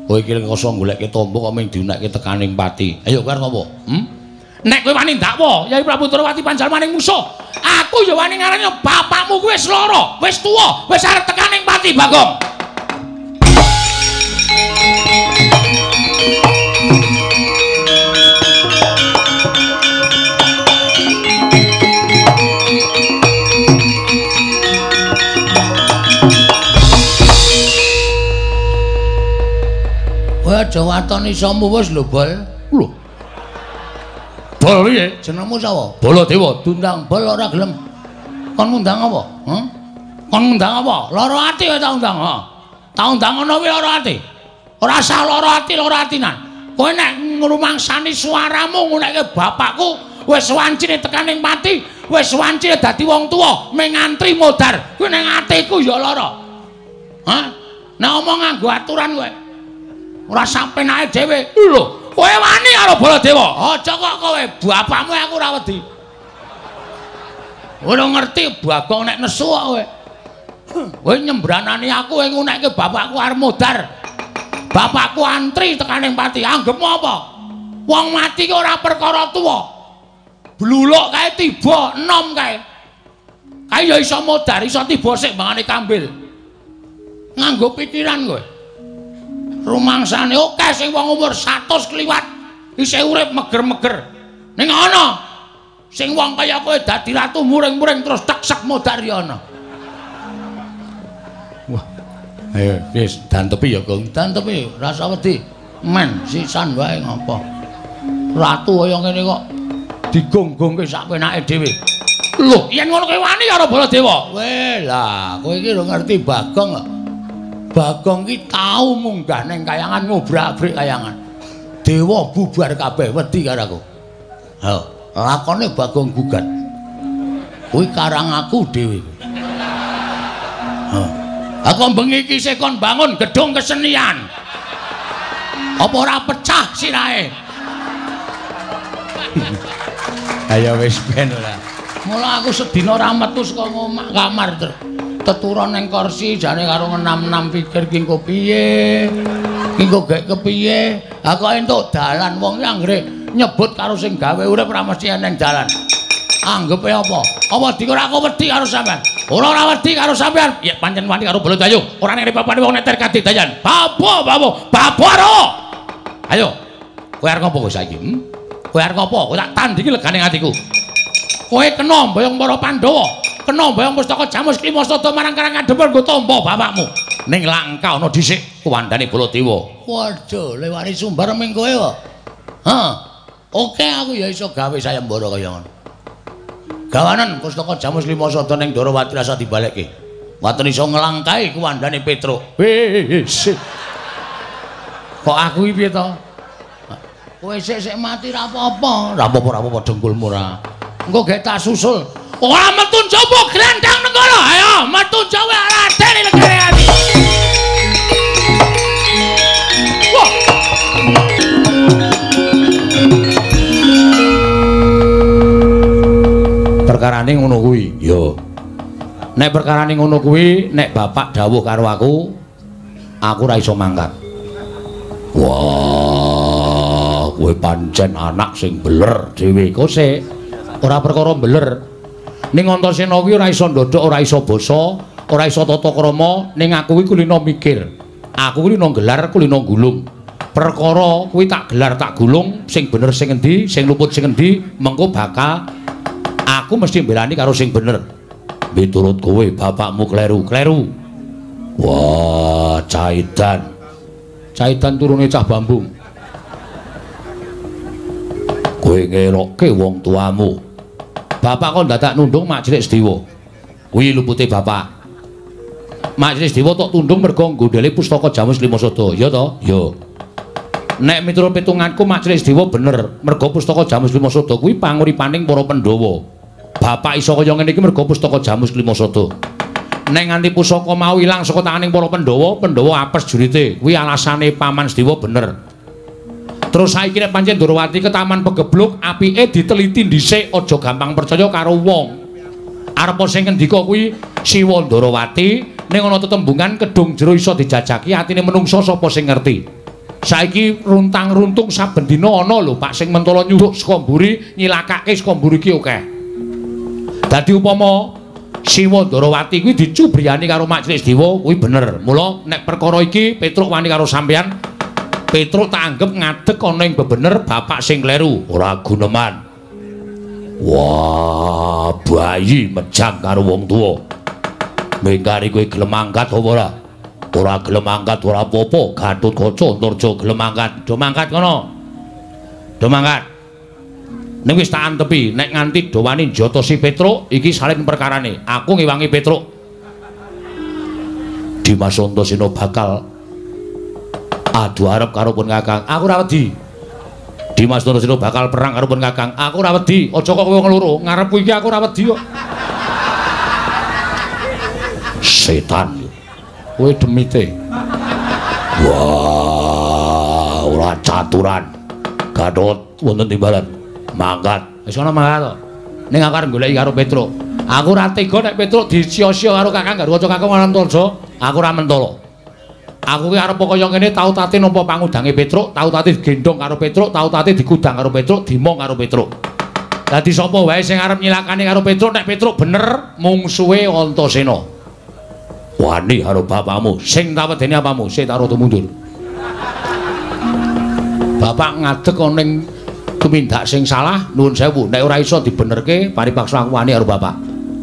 Kowe iki koso goleke tamba kok mung diunekke tekaning pati. Ayo kowe arep ngopo? Hmm? Nek kowe wani ndakwa Kyai Prabu Ndrawati panjalmane musuh, aku ya wani ngarani bapakmu kuwi wis lara, wis tuwa, wis arep tekaning pati, Bagong. Kowe aja waton isomu wis lho, Bol. Lho. Bol piye? Jenengmu sapa? Baladewa. Diundang Bol ora gelem. Kon ngundang apa? Hah? Kon ngundang apa? Lara ati kowe tak undang, ha. Tak undang ngono kuwi lara ati. Ora usah lara ati, lara atinan. Kowe nek ngrumangsani suaramu ngunekke bapakku wis wancine tekaning pati, wis wancine dadi wong tuwa, mung ngantri modar. Kuwi ning atiku ya lara. Hah? Nek omong nganggo aturan kowe. Ora sampenake dhewe. Lho, kowe wani karo Baladewa. Aja kok kowe, bapakmu aku ora wedi. Ora ngerti Bagong nek nesu kok kowe. Kowe nyembranani aku kowe ngunekke bapakku arep modar. Bapakku antri tekaning pati. Anggepmu apa? Wong mati ki ora perkara tuwa. Bluluk kae tiba enom kae. Kae ya iso modar, iso tiba sik mangane kambil. Nganggo pikiran kowe. Rumangsane akeh sing wong umur 100 kliwat isih urip meger-meger. Ning ana sing wong kaya kowe dadi ratu muring-muring terus teksek modar ya ana. Wah. Ayo wis dantepi ya, Gong. Dantepi, rasa wedi. Men sisan wae ngopo. Ratu kaya ngene kok digonggongke sak penake dhewe. Lho, yen ngono kowe wani karo Baladewa. Weh lah, kowe iki lho ngerti Bagong kok. Bagong ki tau munggah ning kayangan ngobrak-abrik kayangan. Dewa bubar kabeh wedi karo aku. Ha, lakone Bagong gugat. Kuwi karang aku dhewe. Ha. Aku bengi iki isih kon bangun gedung kesenian. Apa ora pecah sirahe? Ayo wis ben ora. Mula aku sedina ora metu saka omah kamar ter. Teturon ning kursi jane karo ngenam-enam pikir ki engko piye. Ki engko gek kepiye. Ha kok entuk dalan wong ki anggere nyebut karo sing gawe urip ora mesti eneng dalan. Anggepe apa? Apa dikira aku wedi karo sampean? Ora ora wedi karo sampean. Ya pancen wani karo Bolodayu. Ora ning papane wong neter kadidayan. Babo, babo, babo aro. Ayo. Kowe arep ngopo kowe saiki? Kowe arep ngopo? Kowe tak tandingi legane atiku. Kowe kena mboyong para Pandhawa, kena mboyong pustaka Jamus Klima Sada marang Karang Kadempel nggo tampa bapakmu. Ning langka ana dhisik kuwandane Baladewa. Waduh, lewani sumbar ming kowe kok. Hah. Oke aku ya iso gawe sayembara kaya ngono. Gawanen pustaka Jamus Klima Sada ning Ndorowati rasa dibalekke. Waten iso nglangkai kuwandane Petruk. Wis. Kok aku iki piye to? Kowe sik-sik mati ra apa-apa. Ra apa-apa, ra apa-apa dengkulmu ra. Engko gek tak susul. Ora metu njaba grandang nenggala. Ayo metu jawa Raden legane ati. Wah. Perkarane ngono kuwi. Yo. Nek perkarane ngono kuwi, nek bapak dawuh karo aku, aku ora iso mangkat. Wah, kowe pancen anak sing beler dhewe kok sik. Ora perkara beler. Ning Antasena kuwi ora iso ndodhok, ora iso basa, ora iso tata krama, ning aku kuwi kulino mikir. Aku kulino gelar, kulino gulung. Perkara kuwi tak gelar, tak gulung, sing bener sing endi, sing luput sing endi, mengko bakal aku mesti mbelani karo sing bener. Miturut kowe bapakmu kleru, kleru. Wah, Caidan. Caidan turune cah bambung. Kowe ngelokke wong tuamu. Bapak kok dadak nundung Mak Cilik Sediwa. Kuwi lupute bapak. Mak Cilik Sediwa tok tundung mergo nggondhele pustaka Jamus Lima Sada. Ya to? Ya. Nek miturut pitunganku Mak Cilik Sediwa bener, mergo pustaka Jamus Lima Sada kuwi panguripaning para Pandhawa. Bapak iso kaya ngene iki mergo pustaka Jamus Lima Sada. Nek nganti pusaka mau ilang saka tanganing para Pandhawa, Pandhawa apes jurite. Kuwi alasane Paman Sediwa bener. Terus saiki nek pancen Ndorowati ketaman pegebluk, apike diteliti dhisik, aja gampang percaya karo wong. Arepa sing ngendika kuwi Siwa Ndorowati, ning ana tetembungan kedung jero iso dijajaki atine menungsa sapa sing ngerti. Saiki runtang-runtung saben dina ana lho Pak sing mentala nyuruk saka mburi, nyilakake saka mburi ki akeh. Dadi upama Siwa Ndorowati kuwi dicubriyani karo Mak Cilik Sediwa kuwi bener. Mula nek perkara iki Petruk wani karo sampeyan, Petruk tak anggep ngadeg ana ing bebener bapak sing kleru, ora guneman. Wah, bayi mejang karo wong tuwa. Mengkari kowe gelem angkat apa ora? Ora gelem angkat ora apa-apa, Gatotkaca Antarja gelem angkat. Do mangkat kono. Do mangkat. Ning wis tak antepi, nek nganti do wani njotosi Petruk, iki salin perkarane. Aku ngewangi Petruk. Dimas Antasena bakal adu arep karo pun Kakang. Aku ora wedi. Dimas Antasena bakal perang karo pun Kakang. Aku ora wedi. Aja kok kowe wong loro, ngarepku iki aku ora wedi kok. Setan. Kowe demite. Wah, ora caturan. Gatot wonten timbalan. Mangkat. Wis ana mangkat to. Ning aku arep goleki karo Petruk. Aku ora tega nek Petruk disia-sia karo Kakang Garwaca Kakang Antarja. Aku ora mentala. Aku ki arep kaya ngene tau tate nampa pangudange Petruk, tau tate digendhong karo Petruk, tau tate dikudang karo Petruk, dimong karo Petruk. Dadi sapa wae sing arep nyilakani karo Petruk, nek Petruk bener mungsuhe Antasena. Wani karo bapakmu, sing tak wedeni apamu, sik tak rada mundur. Bapak ngadeg ana ning tumindak sing salah, nuwun sewu, nek ora iso dibenerke paripaksa aku wani karo bapak.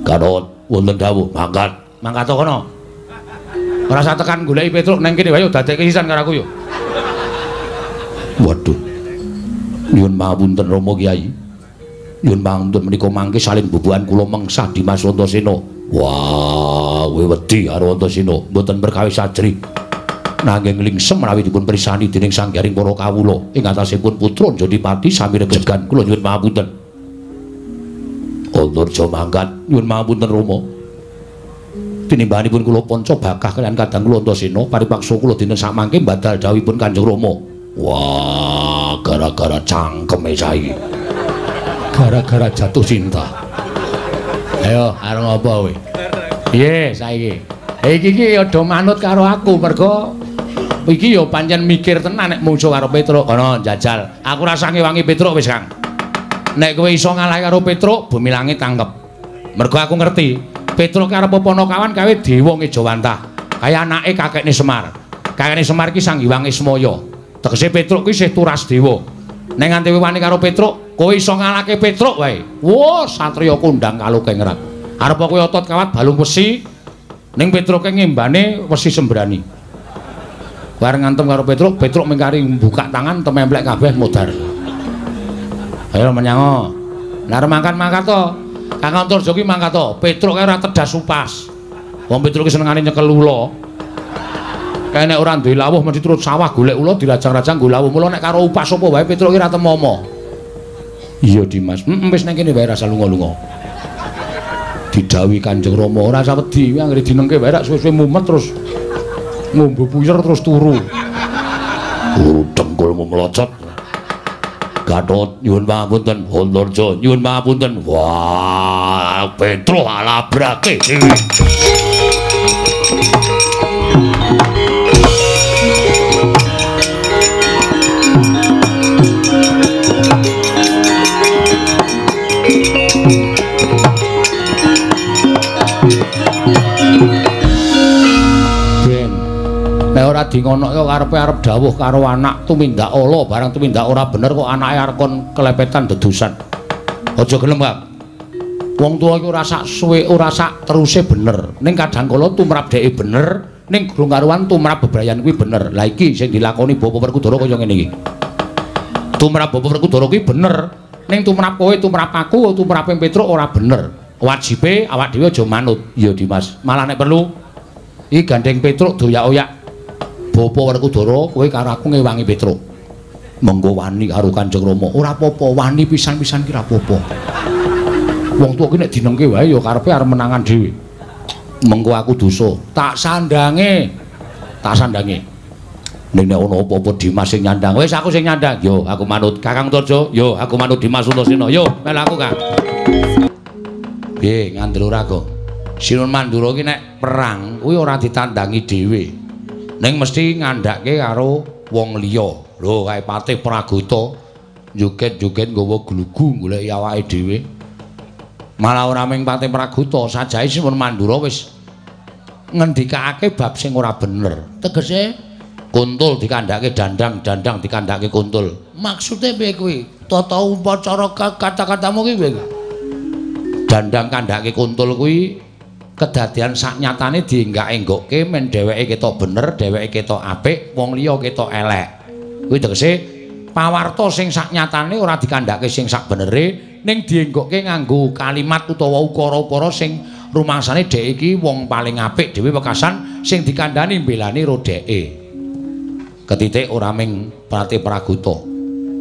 Gatot wonten dawuh, mangkat. Mangkat kono. Ora usah tekan goleki Petruk nang kene wae dadekke sisan karo aku yo. Waduh. Nyuwun pangapunten Rama Kyai. Nyuwun pangapunten menika mangke saling bubuhan kula mengsah Dimas Antasena. Wah, kowe wedi karo Antasena, mboten perkawis ajrih. Nanging lingsem menawi dipun pirsani dening Sang Hyang para kawula ing atasipun putra Jodipati sami regegan kula nyuwun pangapunten. Antarja mangkat, nyuwun pangapunten Rama. Tinimbanipun kula panca bakah kaliyan kadang kula Antasena paripaksa kula dinten samangke mbadal dawuhipun Kanjeng Rama. Wah, gara-gara cangkeme saiki. Gara-gara jatuh cinta. Ayo, arep ngopo kowe? Piye saiki? Iki iki aja manut karo aku mergo iki ya pancen mikir tenan nek mungsuh karo Petruk. Kono njajal. Aku rasa ngewangi Petruk wis, Kang. Nek kowe iso ngalah karo Petruk, bumi langit tangkep. Mergo aku ngerti. Petruk arep Panakawan kawe dewa ngejawantah. Kaya anake kakekne Semar. Kakekne Semar ki Sang Hyang Ismaya. Tegese Petruk ki isih turas dewa. Nek nganti wani karo Petruk, kowe iso ngalahke Petruk wae. Wah, satriya kondang kalukengrat. Arep kowe otot kawat balung wesi, ning Petruke ngembane wesi sembrani. Bareng ngantem karo Petruk, Petruk mengkari buka tangan tememplek kabeh modar. Ayo menyango. Lah arep mangkat-mangkat to. Kang Antarja ki mangkat to. Petruk kae ora tedas upas. Wong Petruk ki senengane nyekel ula. Kae nek ora duwe lawuh mesti turut sawah golek ula dirajang-rajang nggo lawuh. Mula nek karo upas apa wae Petruk ki ora temomo. Iya Dimas. Heeh wis nang kene wae rasa lunga-lunga. Didhawuhi Kanjeng Rama ora usah wedi, anggere dinengke wae rak suwe-suwe mumet terus ngombe puyer terus turu. Oh, dengkulmu melocot. Gatot nyuwun pangapunten, Antarja nyuwun pangapunten. Wah, Petruk alabrake dhewe. Nek ora dingonokke karepe arep dawuh karo anak tumindak ala, barang tumindak ora bener kok anake arep kon kelepetan dedusan. Aja gelem, Kang. Wong tuwa iki ora sak suwe, ora sak teruse bener. Ning kadang kala tumrap dheke bener, ning gurung karuan tumrap bebrayan kuwi bener. Lah iki sing dilakoni Bapak Werkudara kaya ngene iki. Tumrap Bapak Werkudara kuwi bener, ning tumrap kowe, tumrap aku, tumrape Petruk ora bener. Wajibe awak dhewe aja manut. Iya, Dimas. Malah nek perlu iki gandeng Petruk doyak-oyak. Bapak Werkudara kowe karo aku ngewangi Petruk. Mengko wani karo Kanjeng Rama. Ora apa-apa, wani pisan-pisan ki ora apa-apa. Wong tuwa ki nek dinengke wae ya karepe arep menangan dhewe. Mengko aku dosa, tak sandange. Tak sandange. Ning nek ana apa-apa Dimas sing nyandang. Wis aku sing nyandang. Yo aku manut Kakang Tarja, yo aku manut Dimas Antasena. Yo melu aku, Kang. Piye ngandel ora kok? Sinuwun Mandura ki nek perang kuwi ora ditandangi dhewe. Ning mesti ngandhake karo wong liya. Lho kae Patih Pragota joget-joget nggawa glugu goleki awake dhewe. Malah ora mung Patih Pragota, sajahe Sinuwun Mandura wis ngendikake bab sing ora bener. Tegese kuntul dikandhake dandang, dandang dikandhake kuntul. Maksude piye kuwi? Tata upacara kata-katamu ki piye? Dandang kandhake kuntul kuwi kedadian sak nyatane dienggak-enggokke men dheweke ketok bener, dheweke ketok apik, wong liya ketok elek. Kuwi tegese pawarta sing sak nyatane ora dikandhake sing sak benere, ning dienggokke nganggo kalimat utawa ukara-ukara sing rumangsane dhek iki wong paling apik dhewe wekasan sing dikandhani mbelani ro dheke. Ketitik ora ming Patih Pragota.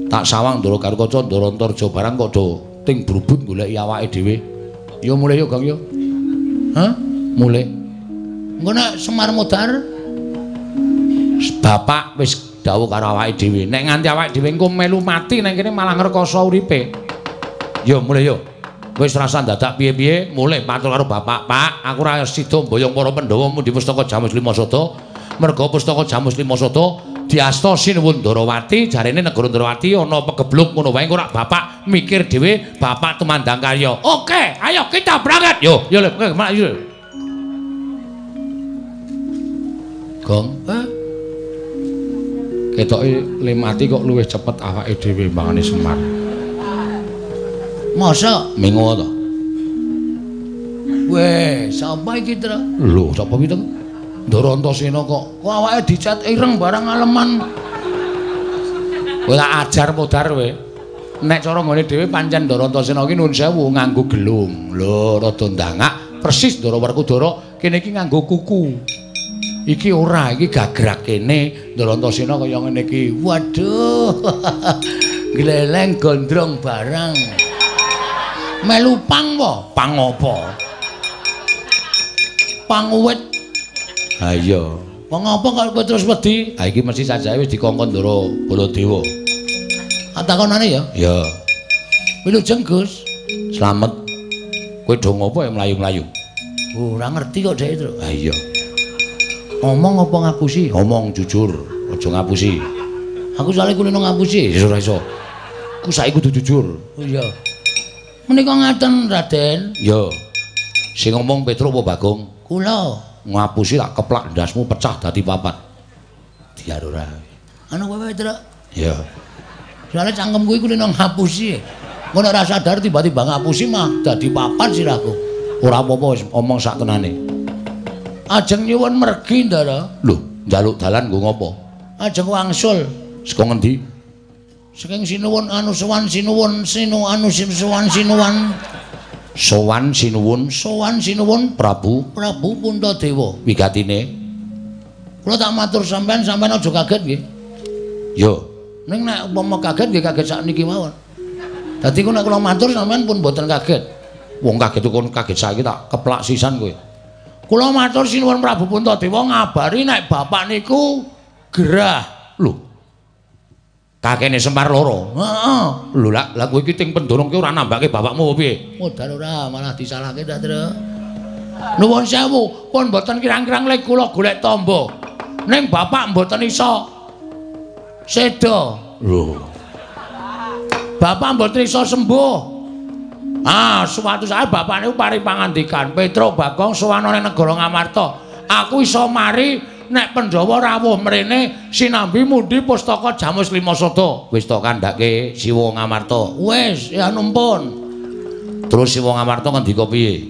Tak sawang Ndara Garukaca, Ndara Antarja barang kok do ting brubut goleki awake dhewe. Yo mulih yo, Gang yo. Hah? Mulih. Engko nek Semar modar bapak wis dawuh karo awake dhewe. Nek nganti awake dhewe engko melu mati nang kene malah ngrekoso uripe. Yo mulih yo. Wis rasa dadak piye-piye, mulih matur karo bapak, "Pak, aku ora sida mboyong para Pandhawa mundi pustaka Jamus Lima Sada. Merga pustaka Jamus Lima Sada diasta Sinuwun Ndarawati, jarene negara Ndarawati ana pegebluk ngono wae engko rak bapak mikir dhewe, bapak tumandang karya." Oke, ayo kita berangkat. Yo, yo le, yo. Gong, hah? Ketoke le mati kok luwih cepet awake dhewe mbangane Semar. Masa mingo to? Weh, sapa iki, Tru? Lho, sapa iki to? Ndara Antasena kok. Kok awake dicat ireng barang aleman. Kowe tak ajar modar kowe. Nek cara nggone dhewe pancen Ndara Antasena iki nuwun sewu nganggo gelung. Lho, rada ndangak persis Ndara Werkudara kene iki nganggo kuku. Iki ora, iki gagrak kene Ndara Antasena kaya ngene iki. Waduh. Gleleng gondrong barang. Melu pang po? Pang apa? Pang uwit. Ha iya. Wong apa kok kowe terus wedi? Ha iki mesti sajae wis dikongkon Ndara Baladewa. Takonane ya? Ya. Wilujeng, Gus. Slamet. Kowe do ngopo ya mlayu-mlayu? Ora ngerti kok dhek, Tru. Ha iya. Ngomong apa ngapusi? Ngomong jujur, aja ngapusi. Aku soalé kulino ngapusi. Ya ora iso. Ku saiki kudu jujur. Oh iya. Menika ngaten, Raden. Ya. Sing ngomong Petruk apa Bagong? Kula. Ngapusi tak keplak ndasmu pecah dadi papat. Diar ora. Anu kowe Petruk? Iya. Soale cangkemku iku lho ngapusi. Ngono ora sadar tiba-tiba ngapusi mah dadi papat sirahku. Ora apa-apa wis omong sak tenane. Ajeng nyuwun mergi, Ndara. Lho, njaluk dalan nggo ngopo? Ajeng wangsul. Saka ngendi? Saking sinuwun anu sowan sinuwun sinu anu sowan sinuwan. Sowan sinuwun, sowan sinuwun Prabu, Prabu Puntadewa. Wigatine kula tak matur sampean, sampean aja kaget nggih. Yo, ning nek umpama kaget nggih kaget sakniki mawon. Dadi ku nek kula matur sampean pun mboten kaget. Wong kaget kon kaget saiki tak keplak sisan kowe. Kula matur sinuwun Prabu Puntadewa ngabari nek bapak niku gerah. Lho. Kakene Semar loro. Heeh. Lho lak kowe iki ting pendorong ki ora nambake bapakmu apa piye? Modar ora, malah disalahke ta, Tru. Nuwun sewu, pun mboten kirang-kirang lek kula golek tamba. Ning bapak mboten iso seda. Lho. Bapak mboten iso sembuh. Ah, suatu saat bapak niku paring pangandikan, Petruk Bagong sowan ning negara Ngamarta. Aku iso mari nek Pandhawa rawuh mrene sinambi mundi pustaka Jamus Lima Sada. Wis to kandhake Siwa Ngamarta. Wis, ya numpun. Terus Siwa Ngamarta ngendika piye?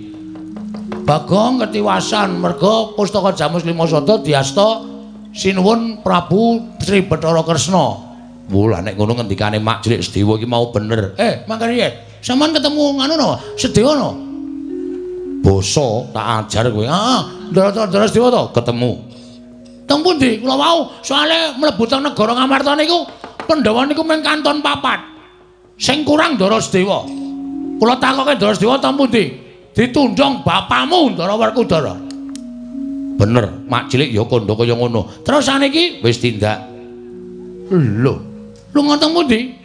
Bagong ketiwasan merga pustaka Jamus Lima Sada diasta sinuwun Prabu Sri Bathara Kresna. Wah, lah nek ngono ngendikane Mak Cilik Sedewa iki mau bener. Mangkane piye? Sampeyan ketemu nganu no, Sedewa no? Basa tak ajar kowe. Heeh, Ndara Sedewa to? Ketemu. Teng pundi? Kula wau soale mlebu teng negara Ngamarta niku Pandhawa niku mung kanton papat. Sing kurang Ndara Sedewa. Kula takoke Ndara Sedewa teng pundi? Ditundhong bapamu Ndara Werkudara. Bener, Mak Cilik ya kandha kaya ngono. Terus saniki wis tindak. Lho, lunga teng pundi?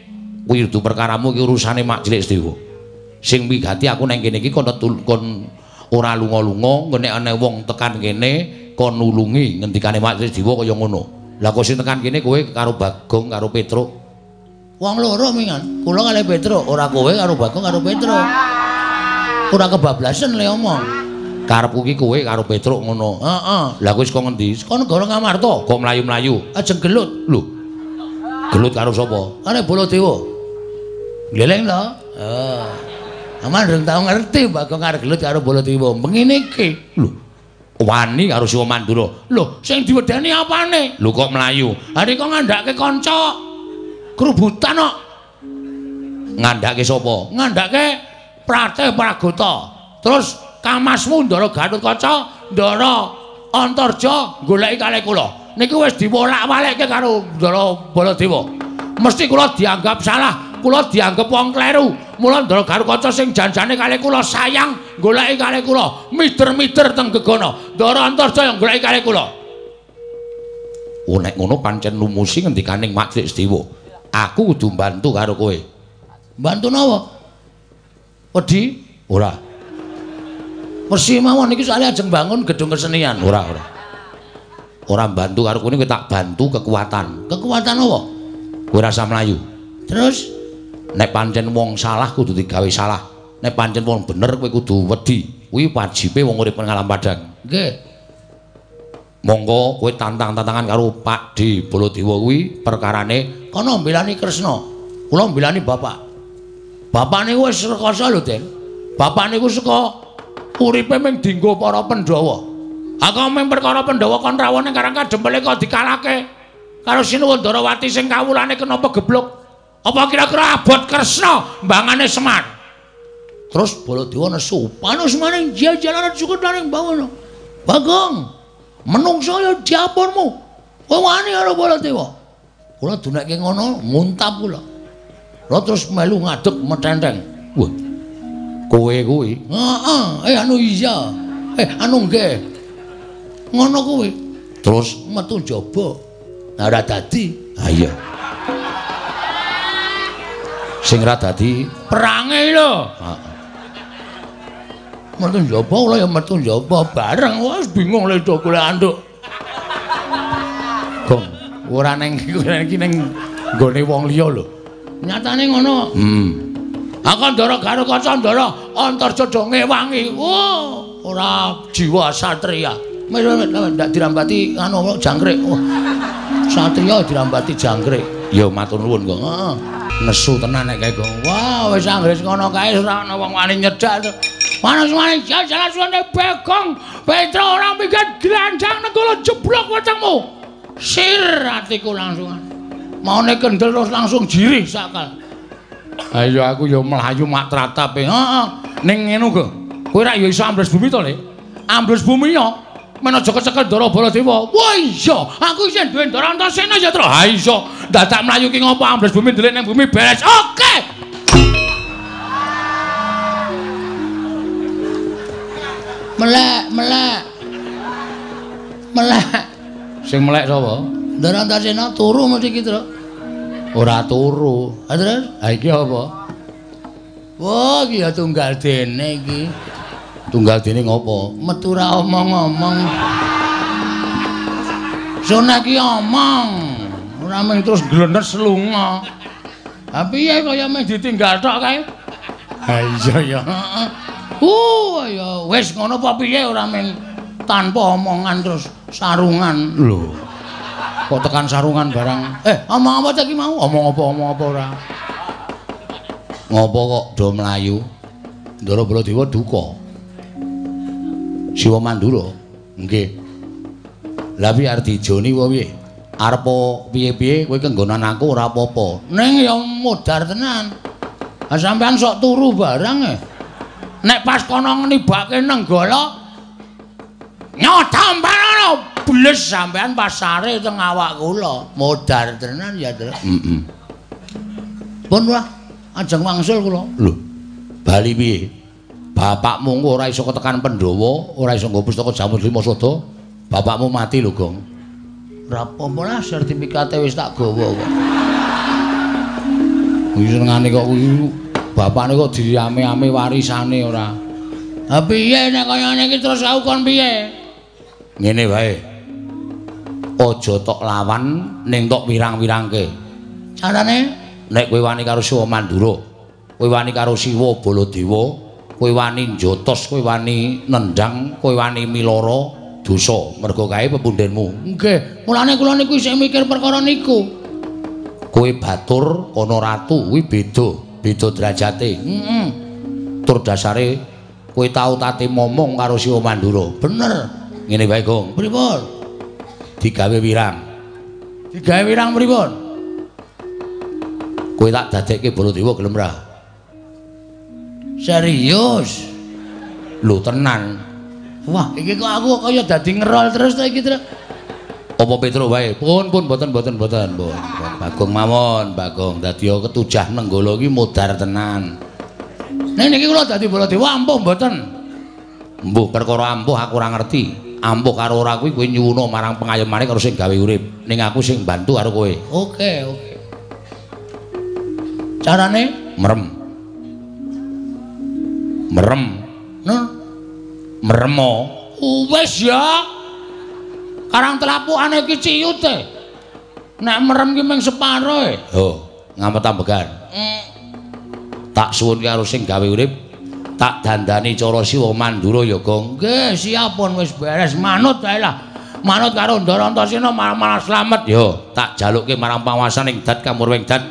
Kuwi kudu perkaramu iki urusane Mak Cilik Sedewa. Sing wigati aku nang kene iki kon ora lunga-lunga, nek ana wong tekan kene kon nulungi ngendikane Mak Cilik Sedewa kaya ngono. Lah kok sing tekan kene kowe karo Bagong karo Petruk. Wong loro mingan. Kula kalih Petruk, ora kowe karo Bagong karo Petruk. Ora kebablasen le omong. Karepku ki kowe karo Petruk ngono. Heeh. Lah kowe saka ngendi? Saka negara Ngamarta. Kok mlayu-mlayu? Ajeng gelut. Lho. Gelut karo sapa? Karo Baladewa. Gleleng to? Heeh. Aman durung tau ngerti Bagong arep gelut karo Baladewa. Mengene iki. Lho. Wani karo Siwa Mandura. Lho, sing diwedeni apane? Lho kok mlayu? Ha rika ngandhake kanca grubutan kok. Ngandhake sapa? Ngandhake Pratih Pragota. Terus kamasmu Ndara Gatotkaca, Ndara Antarja goleki kalih kula. Niku wis diwolak-walikke karo Ndara Baladewa. Mesti kula dianggap salah, kula dianggap wong kleru. Mula Ndara Gatotkaca sing janjane kalih kula sayang goleki kalih kula, mider-mider teng gegana. Ndara Antarja yang goleki kalih kula. Oh nek ngono pancen lumusi ngendikaning Mak Cilik Sedewa. Aku kudu mbantu karo kowe. Mbantu napa? Wedi? Ora. Persi mawon iki soalnya ajeng bangun gedung kesenian. Ora, ora. Ora mbantu karo kowe tak bantu kekuatan. Kekuatan apa? Kowe rasa mlayu. Terus nek pancen wong salah kudu digawe salah. Nek pancen wong bener kowe kudu wedi. Kuwi wajibe wong urip nang alam padang. Nggih. Monggo kowe tantang-tantangan karo Pak D Baladewa kuwi perkarane kono mbelani Kresna. Kula mbelani bapak. Bapak niku wis rekoso lho, Den. Bapak niku saka uripe mung dienggo para Pandhawa. Aku mung perkara Pandhawa kon rawuh ning Karang Kadempel kok dikalahke karo Sinuwun Ndarawati sing kawulane kena pegebluk. Apa kira-kira abot Kresna mbangane Semar? Terus Baladewa nesu, panus maning jajalan cukup maning bawono. Bagong, menungso ya diapunmu. Kowe wani karo Baladewa. Kula dunekke ngono, muntap kula. Kula terus melu ngadeg metenteng. Wah. Kowe kuwi? Heeh, anu iya. Anu nggih. Ngono kuwi. Terus metu njaba. Nah, ora dadi. Ha iya. Sing ora dadi perange lho. Heeh. Metu njaba kula ya metu njaba bareng. Wis bingung lho do golek anduk. Gong, ora neng iki ning nggone wong liya lho. Nyatane ngono. Aku Ndara Gatotkaca Ndara Antarja do ngewangi. Wah. Ora jiwa satria. Wis ndak dirambati anu jangkrik. Oh. Satria dirambati jangkrik. Ya matur nuwun, Gong. Heeh. Nesu tenan nek kae, Gong. Wah, wis anggere ngono kae ora ana wong wani nyedak. Manus-manus jalan suwane Bagong, Petro ora minggat glandang nenggala jeblok wetengmu. Sir atiku langsungan. Maune kendel terus langsung jirih sakal. Ayo aku ya mlayu mak tratape. Heeh. Ning ngono, Gong. Kowe rak ya iso ambles bumi to, Le? Ambles bumi ya. Men aja kecekel Ndara Baladewa. Wah iya, aku isih duwe Ndara Antasena ya, Tru. Ha iso. Dadak mlayu ki ngopo ambles bumi ndelik ning bumi beres. Oke. Melek, melek. Melek. Sing melek sapa? Ndara Antasena turu mesti iki, Tru. Ora turu. Ha terus? Ha iki apa? Wah, iki ya tunggal dene iki. Tunggal dene ngopo? Metu ra omong-omong. Sona iki omong, ora mung terus glenes lunga. Ha piye kaya meh ditinggal tok kae? Ha iya ya. Heeh. Ya wis ngono apa piye ora mung tanpa omongan terus sarungan. Lho. Kok tekan sarungan barang? Omong apa ta iki mau? Omong apa omong apa ora? Ngopo kok do mlayu? Ndara Baladewa duka. Siwa Mandura. Nggih. Lah piye arep dijoni apa piye? Arep piye-piye kowe kenggonan aku ora apa-apa. Ning ya modar tenan. Ha sampean sok turu barang e. Nek pas kono nibake Nenggala nyotampan bles sampean pasare teng awak kula. Modar tenan ya, Tru. Heeh. Pun wah, ajeng wangsul kula. Lho, bali piye? Bapakmu engko ora iso ketekan Pandhawa, ora iso nggo pustaka Jamur Lima Sada. Bapakmu mati lho, Gong. Ora apa-apa lah, sertifikate wis tak gawa kok. Kuwi senengane kok kuwi bapakne kok diame-ame warisane ora. Ha piye nek kaya ngene iki terus aku kon piye? Ngene wae. Aja tok lawan ning tok wirang-wirangke. Carane? Nek kowe wani karo Siwa Mandura, kowe wani karo Siwa Baladewa, kowe wani njotos, kowe wani nendang, kowe wani miloro dosa mergo kae pepundhenmu. Nggih, mulane kula niku isih mikir perkara niku. Kowe batur ana ratu kuwi beda, beda derajate. Heeh. Tur dasare kowe tau tate momong karo Siwa Mandura. Bener. Ngene wae, Gong. Pripun? Digawe wirang. Digawe wirang pripun? Kowe tak dadekke Baladewa gelem ra? Serius? Lho tenan. Wah, iki kok aku kaya dadi ngerol terus to iki, Tru. Apa Petro wae? Pun pun mboten mboten mboten, pun. Bagong mawon, Bagong. Dadi ketujah Nenggala iki modar tenan. Nek niki kula dadi Baladewa ampuh mboten? Mbuh perkara ampuh aku ora ngerti. Ampuh karo ora kuwi kowe nyuwuna marang pengayomane karo sing gawe urip. Ning aku sing bantu karo kowe. Oke, oke. Carane merem. Merem. Nah, meremo. Wis ya. Karang telapukane iki ciyut e. Nek merem ki mung separo e. Oh, ngamet ambegan. Tak suwun karo sing gawe urip, tak dandani cara Siwa Mandura ya, Gong. Nggih, siap pun wis beres manut wae lah. Manut karo Ndara Antasena malah slamet. Yo, tak jalukke marang panguwasaning dat kamurwing dat.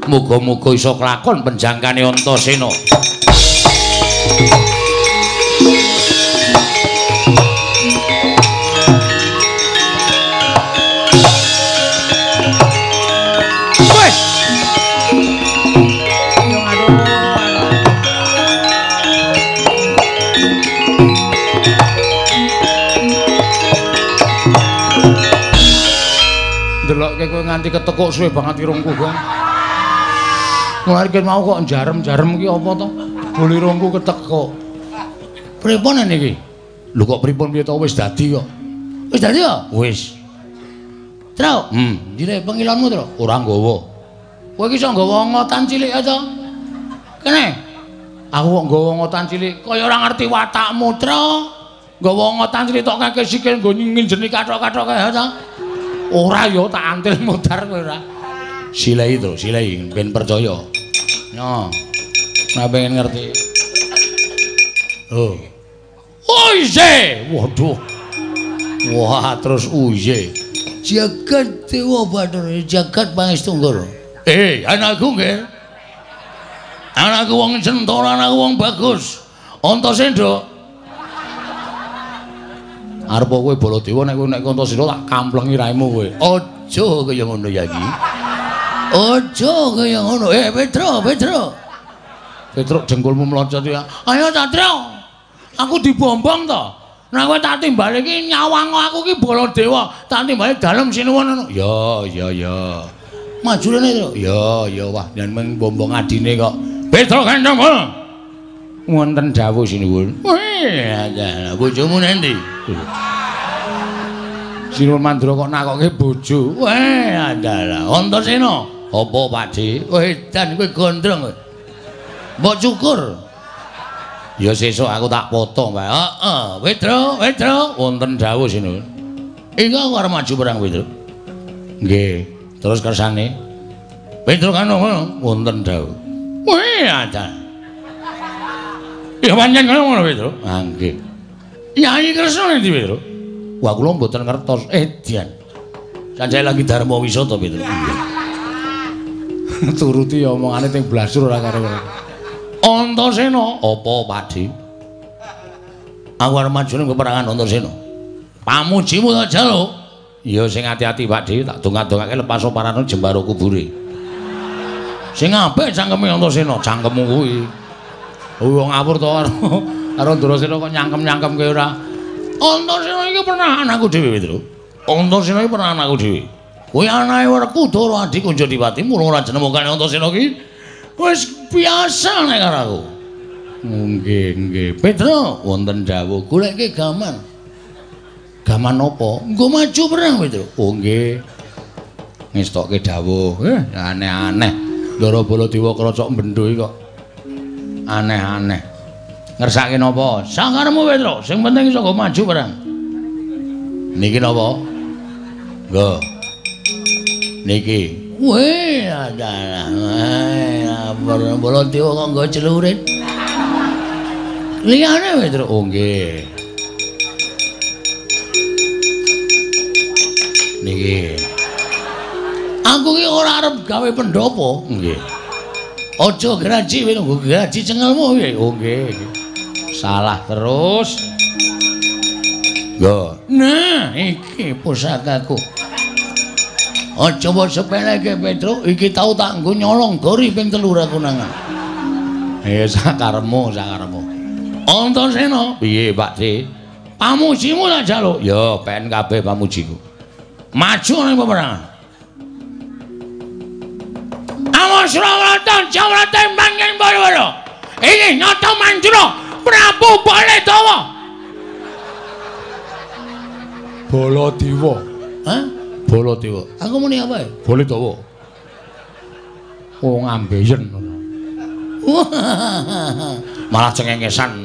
Muga-muga iso kelakon penjangkane Antasena. Ndelokke kowe nganti ketekuk suwe banget irungku, Gong. Mulane mau kok jarem-jarem ki apa to? Bol irungku ketekuk. Pripun niki? Lho kok pripun piye to wis dadi kok. Wis dadi ya? Wis. Tru. Ndire pengilonmu, Tru? Ora nggawa. Kowe iki iso nggawa ngotan cilik ya to? Kene. Aku kok nggawa ngotan cilik kaya ora ngerti watakmu, Tru. Nggawa ngotan cilik tok kakek sikil nggo nginjeni kathok-kathok kae to. Ora ya tak antil modar kowe ora. Silai to, silai ben percaya. Yo. Nek pengen ngerti. Oh. Oye, waduh. Wah, terus uye. Jagat Dewa Bathara, jagat Pangestu Nggara. Anakku nggih. Anakku wong Centara, anakku wong bagus. Antasena. Arep kowe Baladewa nek kowe nek Antasena tak kamplengi raimu kowe. Aja kaya ngono ya iki. Aja kaya ngono. Petro, Petro. Petruk jengkulmu mlocot ya. Ayo Satrio. Aku dibombong to. Nek kowe tak timbali iki nyawang aku iki Baladewa, tak timbali dalem sinuwun ngono. Ya, ya, ya. Maju rene, Tru. Ya, ya wah, yen mung bombong adine kok. Petro Gandong. Wonten dawuh sinuwun. Wih, bojomu nendi? Sinuwun Mandura kok nakokke bojo. Weh, adalah Antasena. Apa, Pakde? Wedan kowe gondrong kowe. Mbok cukur. Ya sesuk aku tak potong, Pak. Heeh, Petro, Petro, wonten dawuh sinuwun. Iki aku arep maju perang, Petro. Nggih, terus kersane. Petro kan ngono, wonten dawuh. Wih, ada. Ya pancen ngono, Petro. Ah, nggih. Yai Kresna endi, Petro? Wah, kula mboten ngertos. Dian. Sanjaya lagi dharma wisata, Petro. Nggih. Turuti omongane teng blasur ora karo. Antasena, apa Pakde? Aku arep maju ning peperangan Antasena. Pamujimu tak jaluk. Ya sing ati-ati Pakde, tak dongak-dongake lepas parane jembaro kubure. Sing apik cangkeme Antasena, cangkemmu kuwi. Wong ngawur to karo Antasena kok nyangkem-nyangkemke ora. Antasena iki pernah anakku dhewe, Petro. Antasena iki pernah anakku dhewe. Kuwi anake Werkudara Adi Kunjadipati, mula ora jenemokane Antasena iki wis biasa nek karo aku. Nggih, nggih. Petro, wonten dawuh goleke gaman. Gaman apa? Nggo maju perang, Petro. Oh nggih. Ngestokke dawuh. Aneh-aneh. Ndara Baladewa krocok bendho iki kok aneh-aneh. Ngersake napa? Sakaremu, Petro. Sing penting iso nggo maju perang. Niki napa? Nggo. Niki. Weh, adalah. Baladewa kok nggo celurit. Liyane, Petro. Oh nggih. Niki. Aku ki ora arep gawe pendopo. Nggih. Aja graji, nggo graji cengelmu piye? Oh nggih. Salah terus. Nggo. Nah, iki pusakaku. Aja mbok sepeleke, Petro. Iki tau tak nggo nyolong gori ping 3 aku nangan. Sakaremu, sakaremu. Antasena, piye, Pakde? Pamujimu tak jaluk. Ya, pen kabeh pamujiku. Maju ning peperangan. Awas Srawata Jawata manggen bara-bara. Iki Nata Manjura Prabu Baladewa. Baladewa. Hah? Baladewa. Aku muni apa ya? Baladewa. Wong ambeyen. Malah cengengesan.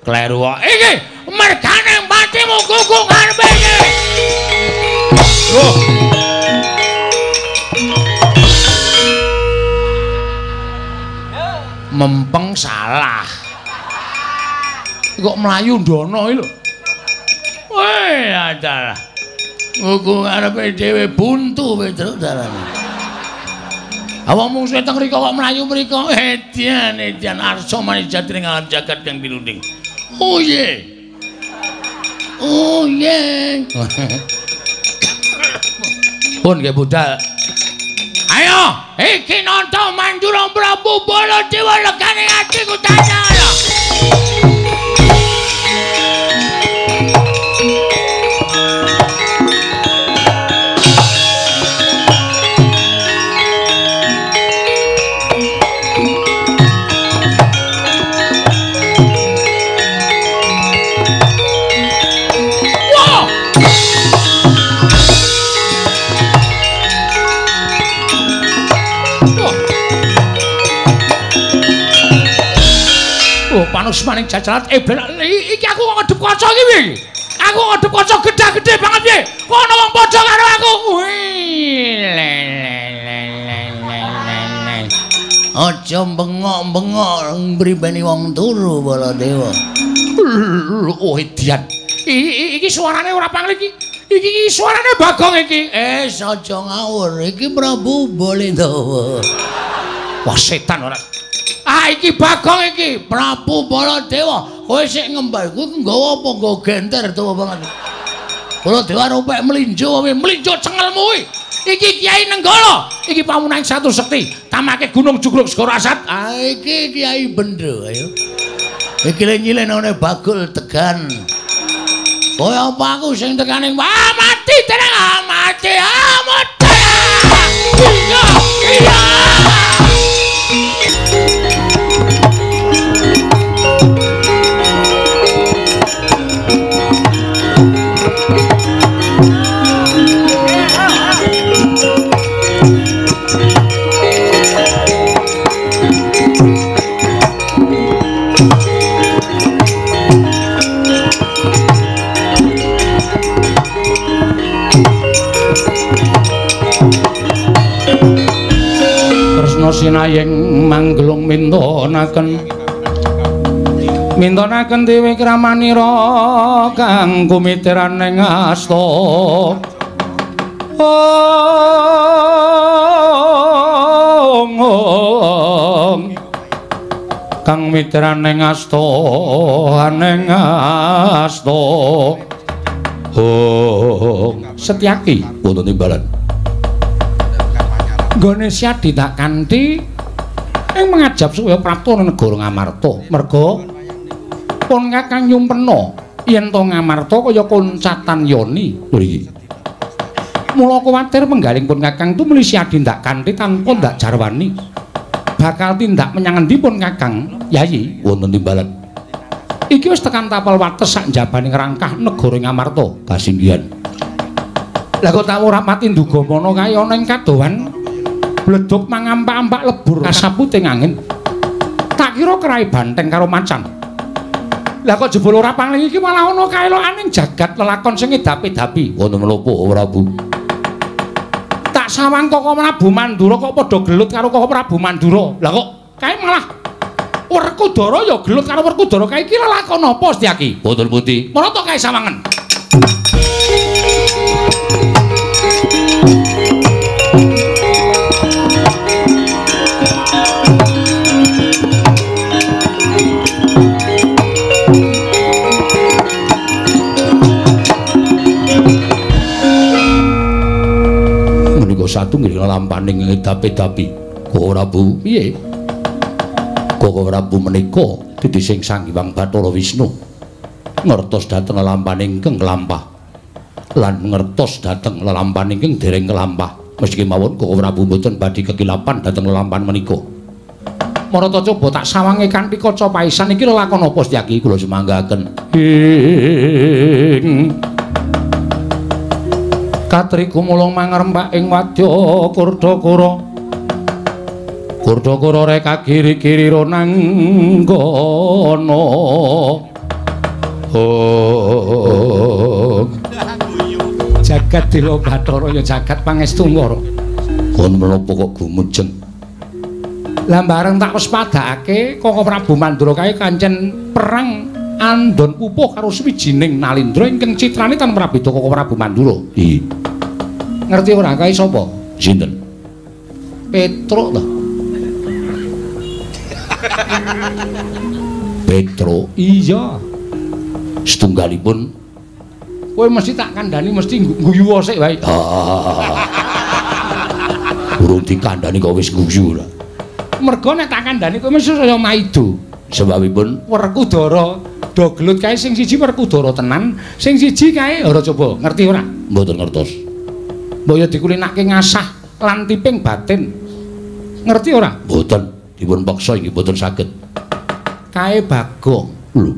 Kleru kok. Iki mergane patimu kuku ngarepe iki. Loh. Mempeng salah. Kok mlayu ndono iki lho. Weh, adalah. Kuku ngarepe dhewe buntu Petro dalane. Awak mungsuhe teng mriko kok mlayu mriko. Edian, edian arsa manijat ning alam jagat kang pinunding. Oh ye. Oh ye. Pun nggih budal. Ayo, iki nonton Manjura Prabu Baladewa legane atiku tanya. Panusmaning jajarat iki aku kok ngadep kaca iki piye? Aku ngadep kaca gedhe-gedhe banget piye? Kok ana wong padha karo aku? Aja bengok-bengok mribeni wong turu Baladewa. Oh edian. Iki suarane ora pangling iki. Iki suarane Bagong iki. Aja ngawur. Iki Prabu Baladewa. Wah setan ora. Ah iki Bagong iki, Prabu Baladewa. Kowe sik ngembal kuwi nggawa apa nggawa genter tuwa banget. Baladewa rupek mlinjo wae, mlinjo cengelmu kuwi. Iki Kyai Nenggala, iki pamunahing satu sekti, tamake Gunung Jugruk Segara Asat. Ah iki Kyai Bendho ayo. Iki le nyilenane Bagul Tegan. Kowe apa aku sing tekane? Ah mati tenang, ah mati, ah mati. Iya, iya. Sinayeng manggelung mintonaken mintonaken dewi kramanira kang kumitiran ing asta. Ong kang mitiran ing asta ning asta. Ong Setyaki wonten timbalan. Nggone Syadi tak kanthi ing mangajab supaya prapta negara Ngamarta. Merga pun Kakang nyumpena yen to Ngamarta kaya koncatan yoni. Lho iki. Mula kuwatir penggaling pun Kakang tumuli Syadi ndak kanthi tanpa ndak jarwani. Bakal tindak menyang endi pun Kakang? Yayi wonten timbalan. Iki wis tekan tapel wates sak njabane ngrangkah negara Ngamarta. Kasinggihan. Lah kok tak ora mati nduga mono kae ana ing kadohan bleduk mangampak-ampak lebur kasaputing angin. Tak kira kerai banteng karo macan. Lah kok jebul ora pangling iki malah ana kaelokaning jagat lelakon sing edapi-dapi. Wonten menapa Prabu? Tak sawang Koko Prabu Mandura kok padha gelut karo Koko Prabu Mandura. Lah kok kae malah Werkudara ya gelut karo Werkudara kae iki lelakon apa Setyaki? Wonten pundi? Marata kae sawangen. Satu nggih lelampaning edapi-dapi. Koko Prabu, piye? Koko Prabu menika titi sing Sang Hyang Bathara Wisnu ngertos dhateng lelampaning ingkang kelampah lan ngertos dhateng lelampaning ingkang dereng kelampah. Meski mawon Koko Prabu mboten badhe kekilapan dhateng lelampahan menika. Marata coba tak sawange kanthi kaca paisan iki lelakon apa Setyaki? Kula sumanggaken. Ing Katri gumulung mangrempak ing wadya Kurdakara. Kurdakara reka kiri-kiri ronanggana. Oh. Jagat Dila Bathara ya jagat pangestu ngara. Kon menapa kok gumujeng? Lah bareng tak wespadakake Koko Prabu Mandura kae kancen perang andon pupuh karo suwijining Nalindra ingkang citrane tan prabeda Koko Prabu Mandura. Iya. Ngerti ora kae sapa? Sinten? Petruk to. Petruk? Iya. Setunggalipun kowe mesti tak kandhani mesti guyu sik wae. Urung dikandhani kok wis guyu lah. Mergo nek tak kandhani kowe mesti saya maido. Sebabipun Werkudara do gelut kae sing siji Werkudara tenan, sing siji kae ora coba ngerti ora? Mboten ngertos. Mbok ya dikulinake ngasah lan tiping batin. Ngerti ora? Mboten, dipun peksa inggih mboten saged. Kae Bagong. Lho.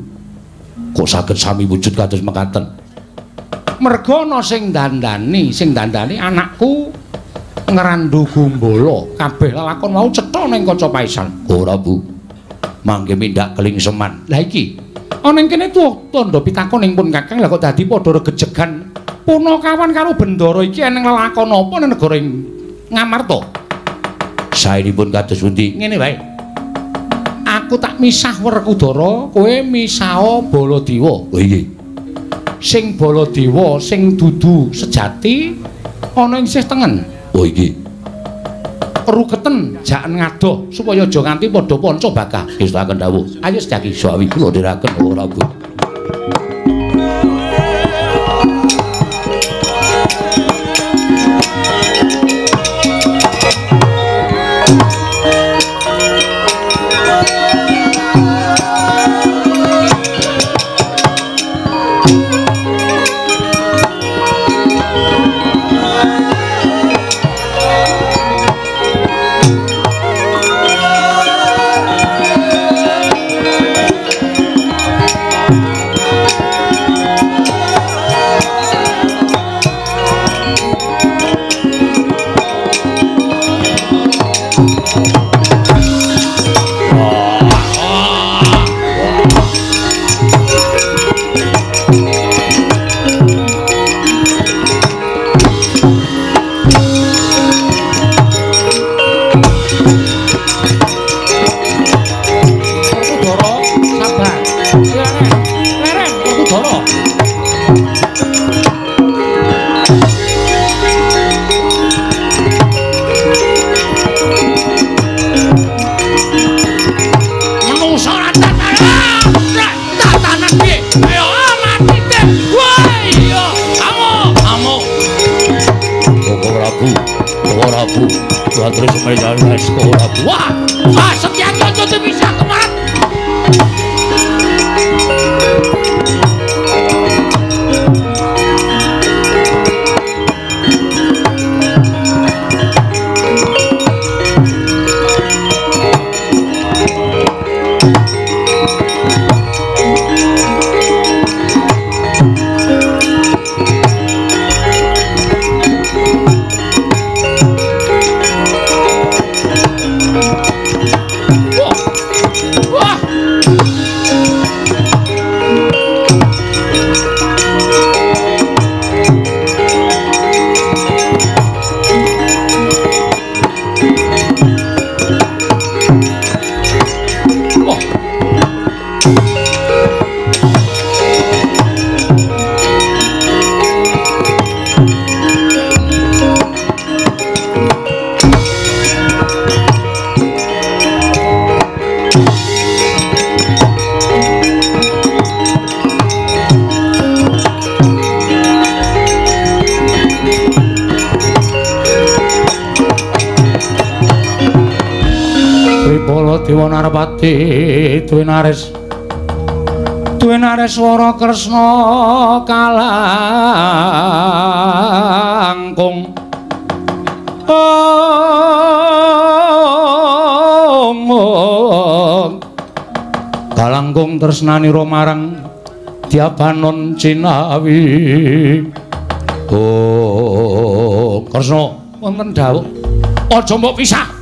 Kok saged sami wujud kados mekaten? Merga ana sing dandani anakku Ngrandu Gumbala. Kabeh lelakon mau cetha ning kaca paisan. Ora, Bu. Mangke mindak kelingseman. Lah iki ana ing kene tuwa tandha pitakon ing pun Kakang lah kok dadi padha regejegan. Punakawan karo Bendara iki eneng lelakon apa ning negara Ngamarta? Saenipun kados pundi? Ngene wae. Aku tak misah Werkudara, kowe misao Baladewa. Oh iya. Sing Baladewa sing dudu sejati ana ing sisih tengen. Oh iki. Ruketen jaken ngadoh supaya aja nganti padha panca bakah. Ngestakaken dawuh. Ayo Setyaki. Sawi kula dherekaken Prabu. Wah, wah, Setyaki aja dipisah kemarin. Dewa Narpati Dwinares Dwinareswara Kresna kalangkung ong kalangkung tresnanira marang Dyabanon Cinawi. Oh Kresna wonten dawuh aja mbok pisah.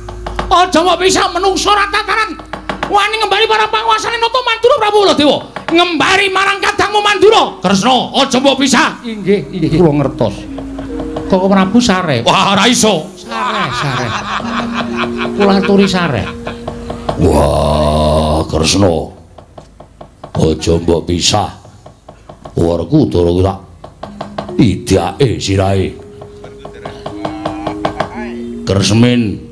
Aja mbok pisah menungso ora tataran. Wani ngembari marang panguasane Nata Mandura Prabu Baladewa. Ngembari marang kadangmu Mandura. Kresna, aja mbok pisah. Inggih, inggih kula ngertos. Kok Prabu sare? Wah, ora iso. Sare, sare. Kula aturi sare. Wah, Kresna. Aja mbok pisah. Werkudara ku tak idake sirahe. Kresmin.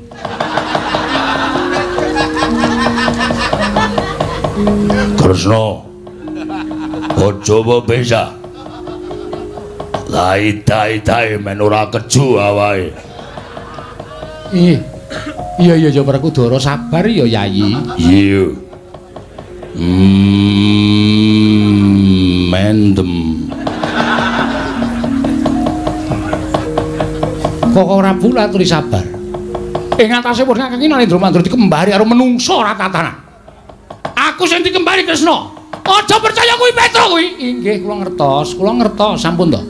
Kresna aja mbok pisah. Lai-dai-dai men ora keju awake. Ih. Iya iya ya Werkudara sabar ya Yayi. Iya. Mendem. Kok ora aturi sabar. Ing atase pun kakang Narendra Mandura dikembari karo menungso ora tatanan. Aku sing dikembari Kresna. Aja percaya kuwi Petro kuwi. Inggih kula ngertos, kula ngertos sampun to.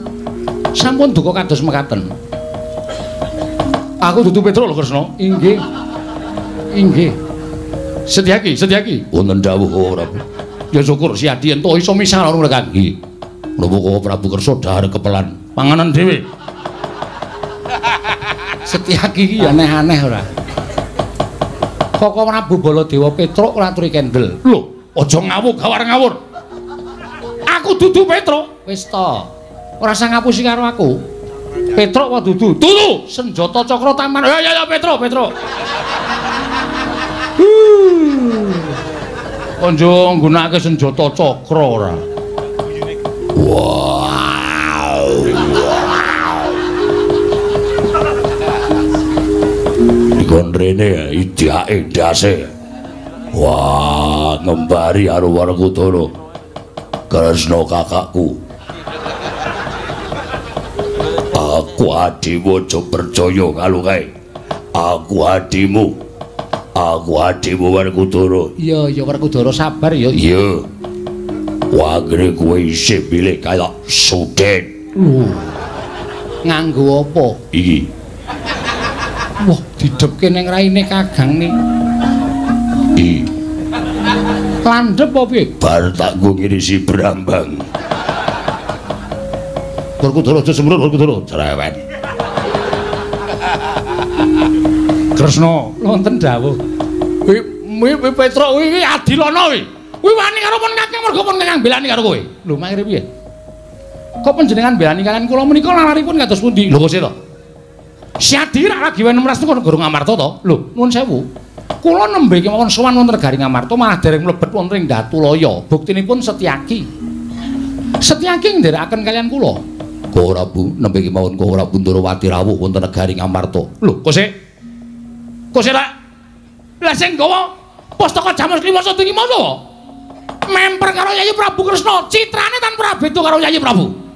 Sampun duka kados mekaten. Aku dudu Petro lho Kresna. Inggih. Inggih. Setyaki, Setyaki. Wonten dawuh Prabu. Ya syukur si Adi ento iso misah karo mereka. Nggih. Napa kok Prabu Kersa dhahar kepelan panganan dhewe. Setyaki iki ya aneh-aneh ora. Koko Prabu Baladewa Petruk ora aturi kendel. Lho, aja ngawur gawar ngawur. Aku dudu Petruk. Wis to. Ora usah ngapusi karo aku. Petruk apa dudu? Dudu. Senjata cakra taman. Ya ya ya Petruk, Petruk. Konjo nggunakake senjata cakra ora. Wow. Dikon rene idake ndase. Wah, ngembari karo Werkudara. Kresna kakakku. Aku adimu aja percaya karo kae. Aku adimu. Aku adimu Werkudara. Iya, iya Werkudara sabar ya. Iya. Wagre kowe isih pilih kaya sudet. Lho. Nganggo apa? Iki. Wah, didhepke ning raine Kakang ni. Iki. Landhep apa piye? Bar tak nggo ngirisi brambang. Werkudara aja semrut Werkudara cerewet. Kresna wonten dawuh. Kuwi Petruk kuwi adilana kuwi. Kuwi wani karo pun Kakang mergo pun Kakang belani karo kowe. Lho mangre piye? Kok panjenengan belani kalian kula menika lalaripun kados pundi? Lho kok sih to? Si Adi rak lagi 16 kok negara Ngamarta to? Lho nuwun sewu. Kula nembe kemawon sowan wonten negari Ngamarta malah dereng mlebet wonten ing Datulaya. Buktinipun Setyaki. Setyaki nderekaken kalian kula. Kok Prabu nembe kemawon kok Prabu Ndorowati rawuh wonten negari Ngamarta. Lho kok sik? Kok sik lak? Lah sing nggawa pustaka Jamus Klima Sada iki mau sapa? Memper karo Yayi Prabu Kresna, citrane tan prabeda karo Yayi Prabu.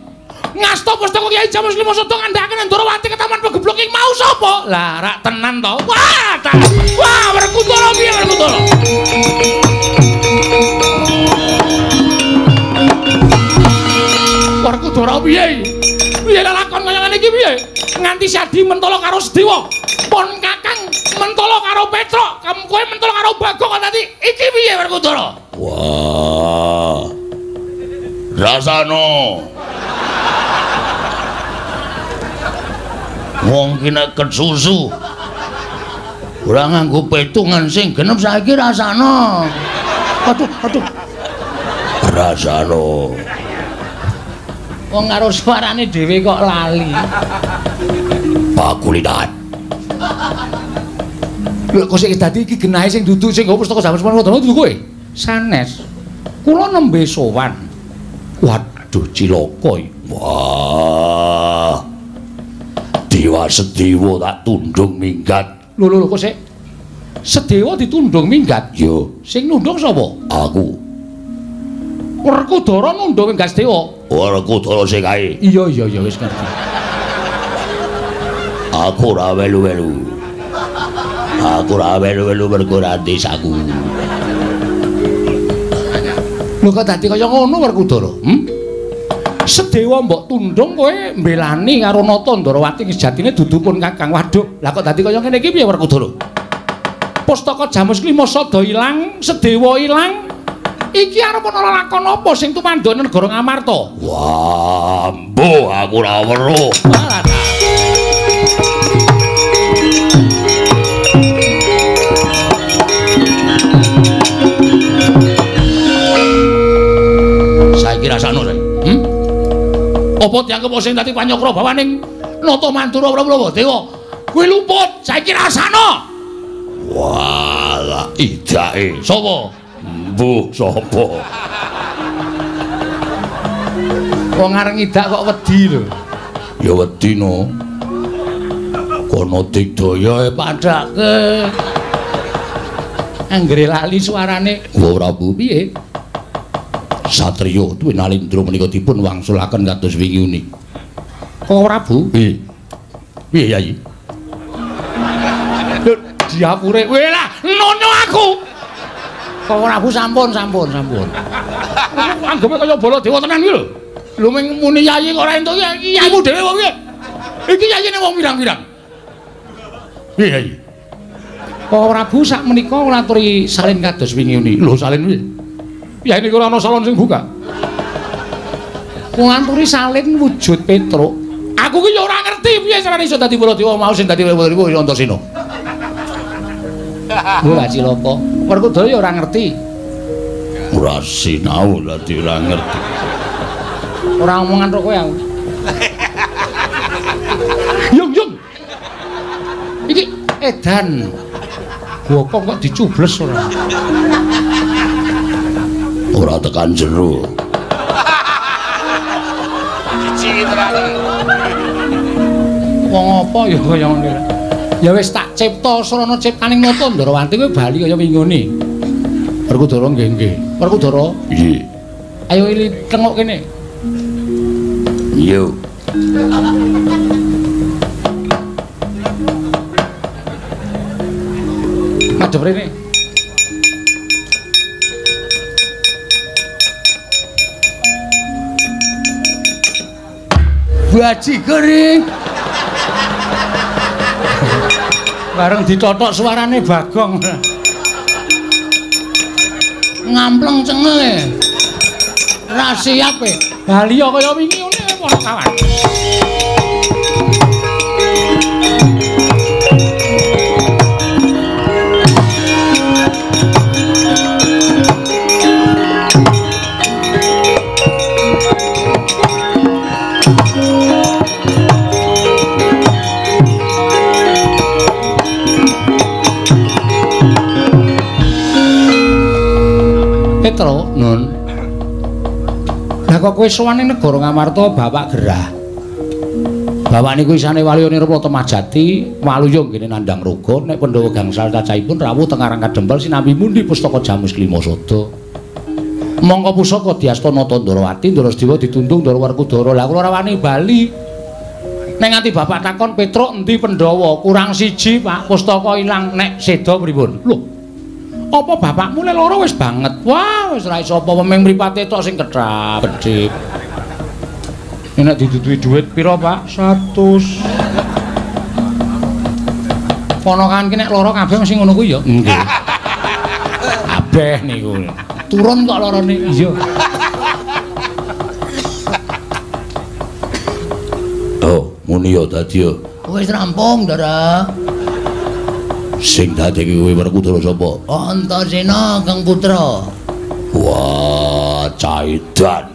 Ngasta pustaka Kyai Jamus Klima Sada ngandhakaken Ndorowati ketaman pegeblok ing mau sapa? Lah rak tenan to. Wah, ta. Wah, Werkudara piye Werkudara? Werkudara piye? Piye lakon kaya ngene iki piye? Nganti Sadi mentolo karo Sedewa. Pon Kakang mentolo karo Petruk, kowe mentolo karo Bagong kok dadi iki piye Werkudara? Wah. Rasano. Wong ki nek kesusu ora nganggo petungan sing genep saiki rasano. Aduh, aduh. Rasano. Wong karo suarane dhewe kok lali. Pakulitan. Lho kok sik dadi iki genahe sing dudu sing nggo pustaka Jamus Manwadana dudu kowe? Sanes. Kula nembe sowan. Waduh cilaka iki. Wah. Dewa Sedewa tak tundung minggat. Lho lho kok sik? Sedewa ditundung minggat? Iya. Sing nundung sapa? Aku. Werkudara nundung minggat Sedewa. Werkudara sing kae. Iya iya iya wis ngerti. Aku ora welu-welu. Aku ora welu-welu mergo ora desaku. Lho kok dadi kaya ngono Werkudara? Sedewa mbok tundung kowe mbelani karo Nata Ndorowati sejatine dudu pun Kakang. Waduh, lah kok dadi kaya ngene iki piye Werkudara? Pustaka Jamus Klima Sada ilang, Sedewa ilang. Iki arep ana lakon apa sing tumandhane negara Ngamarta? Wah, mbuh aku ora weruh. Saiki rasane saiki. Apa dianggep sing dadi panyokra bawaning Nata Mandura Prabu Dewa? Kuwi luput, saiki rasane. Wah, idake sapa? Mbuh sapa? Wong areng ngidak kok wedi lho. Ya wedi no. Kono digdaya padake. Anggere lali suarane. Wa Prabu piye? Satriya Dwinalindra menika dipun wangsulaken kados wingi uni. Kok Prabu? Piye? Piye Yayi? Lho diapure kowe lah nono aku. Kok Prabu sampun sampun sampun. Anggepe kaya Baladewa tenan iki lho. Lho mung muni Yayi kok ora entuk iki yayimu dhewe wong piye? Iki yayine wong pirang-pirang. Piye Yayi? Kok Prabu sak menika nglaturi salin kados wingi uni. Lho salin piye? Ya ini ora ana salon sing buka. Nganturi salin wujud Petruk. Aku ki ya ora ngerti piye carane iso dadi Baladewa mau sing dadi Baladewa ya Antasena. Ora cilaka. Werkudara ya ora ngerti. Ora sinau dadi ora ngerti. Ora omongan karo kowe aku. Yung yung. Iki edan. Gopong kok dicubles ora. Ora tekan jero. Wong apa ya kaya ngene. Ya wis tak cipta srana ciptaning nata Ndarawanti kowe bali kaya wingone. Werkudara nggih nggih. Werkudara? Nggih. Ayo ili tengok kene. Iya. Madhep rene. Bajigur. Bareng ditotok suarane Bagong. Ngampleng cengele. Ra siap e. Bali kaya wingi ngene para kawan. Petro, Nun. Lah kok kowe sowan ning negara Ngamarta bapak gerah. Bapak niku isane Waluya Nirpata Majati, Waluya nggene nandhang raga, nek Pandhawa gangsal cacahipun rawuh teng Karang Kadempel sinambi mundi pustaka Jamus Klima Sada. Mongko pusaka diasta Nata Ndarawati, Ndarasdewa ditundung Ndara Werkudara. Lah kula ora wani bali. Nek nganti bapak takon Petruk endi Pandhawa, kurang siji Pak, pustaka ilang nek seda pripun? Lho. Apa bapakmu le lara wis banget? Wah, wis ora iso apa meng mripate tok sing kethap, kedhip. Nek diduduhi dhuwit pira, Pak? 100. Ponakan ki nek lara kabeh mesti ngono kuwi ya. Nggih. Kabeh niku. Turun kok larane. Iya. Oh, muni ya dadi ya. Wis rampung, Ndara. Sing dadi kowe Werkudara sapa? Antasena Kang Putra. Wah, caidan.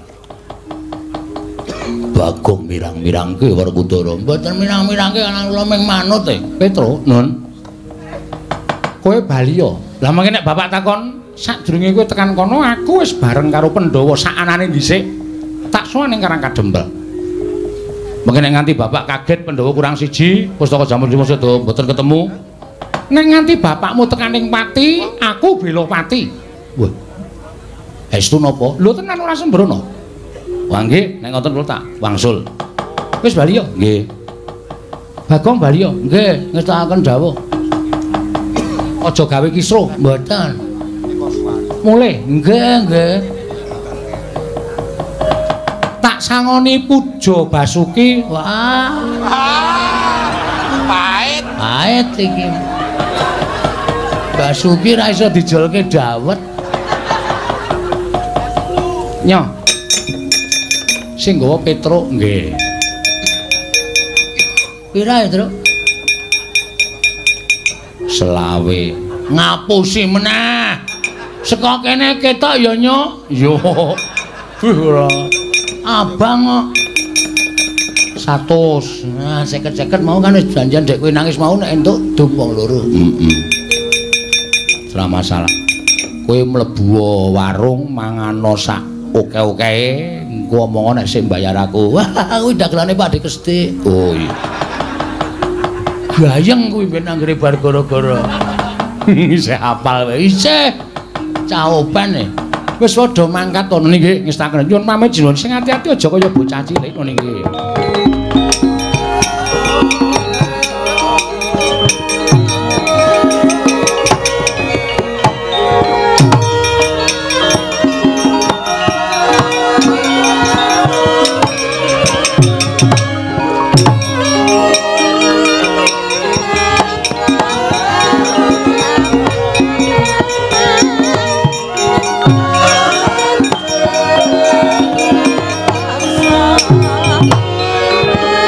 Bagong mirang-mirangke Werkudara. Mboten mirang-mirangke ana kula mung manut e. Petro, Nun. Kowe bali ya. Lah mangke nek bapak takon sadurunge kowe tekan kono aku wis bareng karo Pandhawa sakanane dhisik. Tak sowan ning Karang Kadempel. Mangke nek nganti bapak kaget Pandhawa kurang siji, pustaka Jamus Lima Sada mboten ketemu. Nek nganti bapakmu tekan ning pati, aku bela pati. Wah. Estu napa? Lho tenan ora sembrono. Wah nggih, nek ngoten kula tak wangsul. Wis bali ya? Nggih. Bagong bali ya? Nggih, ngestakaken dawuh. Aja gawe kisruh. Mboten. Mulih. Nggih, nggih. Tak sangoni puja Basuki. Wah. Pahit. Pahit iki. Basuki ra iso dijolke dawet. Nyo. Sing nggawa Petruk nggih. Pira ya, Truk? Selawe. Ngapusi meneh. Saka kene ketok ya, Nyo. Yo. Wih ora. Abang kok 100. Nah, 50-50 mau kan wis janjian dek kowe nangis mau nek entuk dum wong loro. Heeh. Ora masalah. Kowe mlebu warung mangano sak oke-okehe, engko omong nek sing bayar aku. Wah, kuwi dagelane Pak Dik Kestik. Oh iya. Gayeng kuwi ben anggere bar gara-gara. Isih hafal wae. Isih caoban e. Wis padha mangkat to nggih ngestaken. Nyuwun pamit jenengan sing ati-ati aja kaya bocah cilik ngono nggih.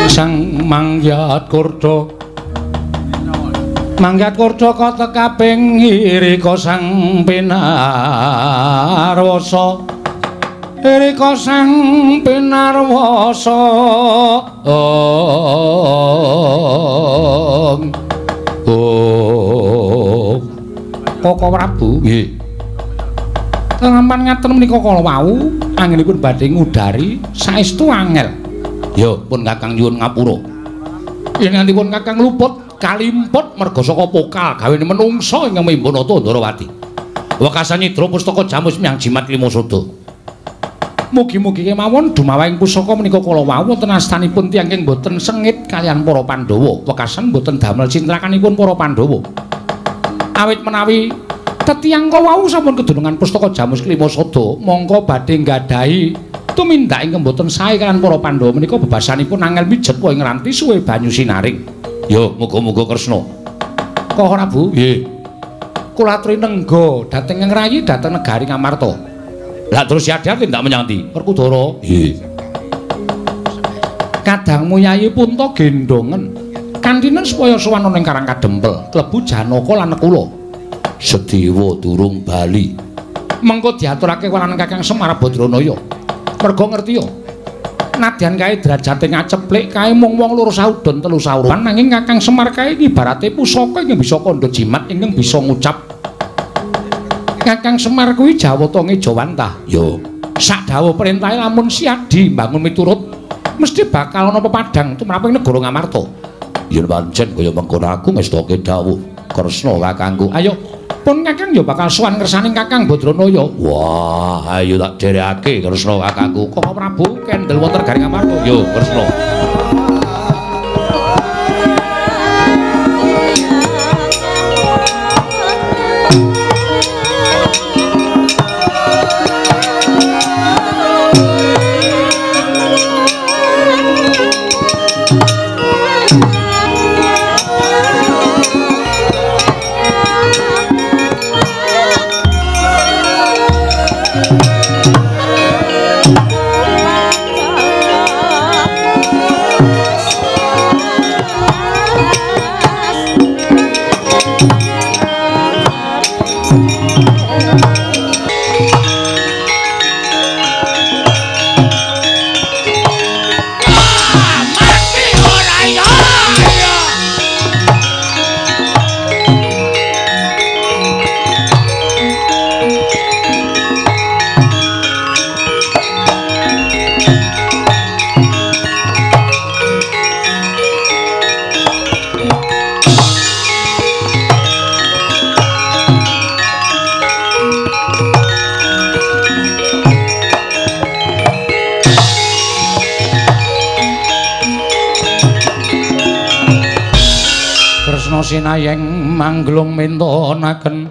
Sang Mangyat Kurdo Manggat kurdaka tekaping irika sang pinarwasa. Irika sang pinarwasa. Ong. Oh. Koko Prabu. Nggih. Telampan ngaten menika kala wau anggenipun badhe ngudari saestu angel. Ya pun Kakang nyuwun ngapura. Yen nganti pun Kakang luput kalimput merga saka pokal gawene menungsa ingkang Mimbanata Ndarawati. Wekasan nyidra pustaka jamus miyang jimat lima sada. Mugi-mugi kemawon dumawahing pusaka menika kala wau wonten astanipun tiyang ingkang boten sengit kaliyan para Pandhawa. Wekasan boten damel cintrakanipun para Pandhawa. Awit menawi tetiyang kala wau sampun kedunungan pustaka jamus lima sada, mongko badhe nggadahi tumindak ingkang boten sae kaliyan para Pandhawa menika bebasanipun angel mijet ing ranti suwe banyu sinaring. Ya muga-muga Kresna. Koko Prabu? Nggih. Kula aturi nengga dhateng ing rayi dhateng negari Ngamarta. Lah terus yadya tindak menyang ndi? Werkudara. Nggih. Kadangmu Yayi Punta gendongen kantinen supaya sowan ana ing Karang Kadempel, klebu Janaka lan Nekula. Sedewa durung bali. Mengko diaturake kalawan Kakang Semar Badranaya. Merga ngerti ya. Nadyan kae derajate ngaceplik kae mung wong loro saudon telu sauran nanging Kakang Semar kae ibarate pusaka ingkang bisa kandha jimat ingkang bisa ngucap. Kakang Semar kuwi jawata ngejawantah. Ya. Sak dawuh perintahe lamun Siadi mbangun miturut mesti bakal ana pepadang tumraping negara Ngamarta. Yen pancen kaya mengkono aku ngestoke dawuh Kresna kakangku. Ayo pun Kakang ya bakal sowan ngersaning Kakang Badranaya. Wah, ayo tak dherekake Kresna kakangku. Koko Prabu kendel wonten negari Ngamarta. Yo Kresna. Sinayeng mangglung mintonaken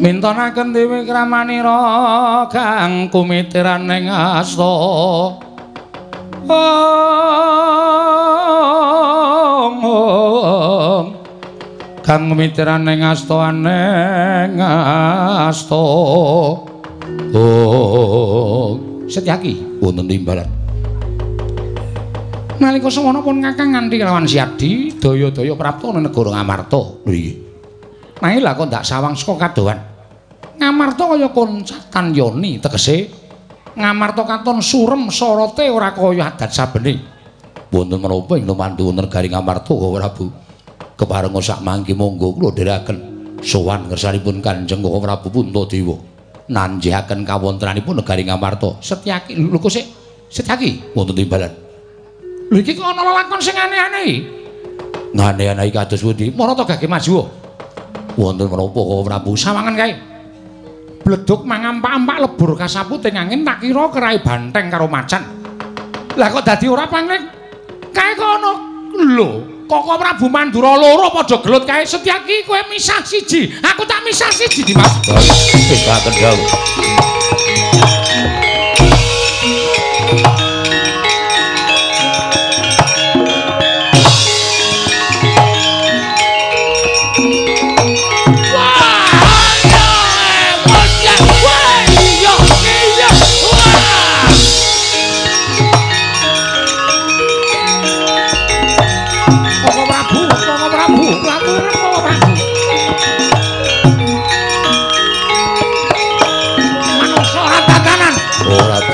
mintonaken dewi kramanira kang kumitiran ing asta. Ong kang kumitiran ing asta aneng asta. Ong Setyaki wonten timbalan. Nalika semono pun Kakang nganti kelawan Siadi daya-daya prapta ana negara Ngamarta. Lho iki. Nanging lha kok ndak sawang saka kadohan. Ngamarta kaya koncatan yoni tegese Ngamarta katon surem sorote ora kaya adat sabene. Wonten menapa ing lumantu wonten negari Ngamarta Koko Prabu? Keparenga sak mangke monggo kula dherekaken sowan ngersanipun Kanjeng Koko Prabu Puntadewa. Nanjihaken kawontenanipun negari Ngamarta. Setyaki lho kok sik Setyaki wonten timbalan. Lho iki kok ana lelakon sing aneh-aneh. Aneh-aneh kados pundi? Marata gage maju. Wonten menapa Koko Prabu? Sawangan kae. Bledug mangampak-ampak lebur kasaput ing angin tak kira kerai banteng karo macan. Lah kok dadi ora pangling? Kae kok ana lho, Koko Prabu Mandura loro padha gelut kae. Setyaki kowe misah siji, aku tak misah siji, Dimas. Baik, dawuh.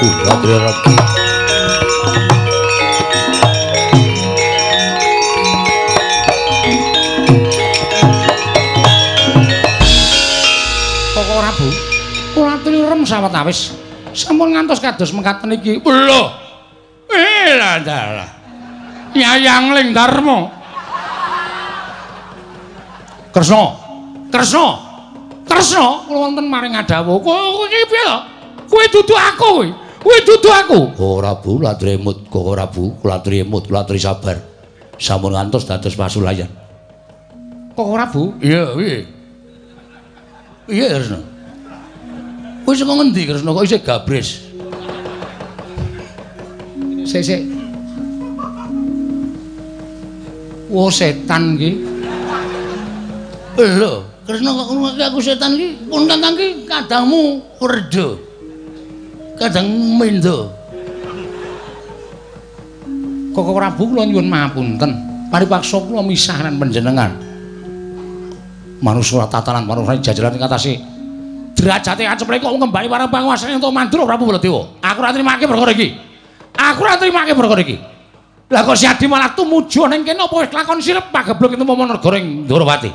Kula Koko Prabu, kula aturi rem sawetawis. Sampun ngantos kados mekaten iki. Lho. Lah dalah. Yayang Ling Darma. Kresna. Kresna. Kresna kula wonten maring ngadhawuh. Kowe iki piye to? Kowe dudu aku kowe. Kowe dudu aku. Ora Bu, latri emut, kok ora Bu, kula aturi emut, kula aturi sabar. Sampun ngantos dados pasulayan. Kok ora Bu? Iya, piye? Iya, Kresna. Kowe saka ngendi Kresna kok isih gabres? Sik sik. Wo setan iki. Lho, Kresna kok ngrungokake aku setan iki? Pun kakang iki kadangmu werda. Kadang mendo. Koko Prabu kula nyuwun mahapunten. Paripaksa kula misah lan panjenengan. Manusa tatanan manusa jajaran ing atase. Derajate aceplek kok ngembali marang panguwasane entuk Mandura Prabu Baladewa. Aku ora trimake perkara iki. Aku ora trimake perkara iki. Lah kok Siadi malah tumuju ning kene apa wis lakon sirep pagebluk tumama negara ing Ndorowati.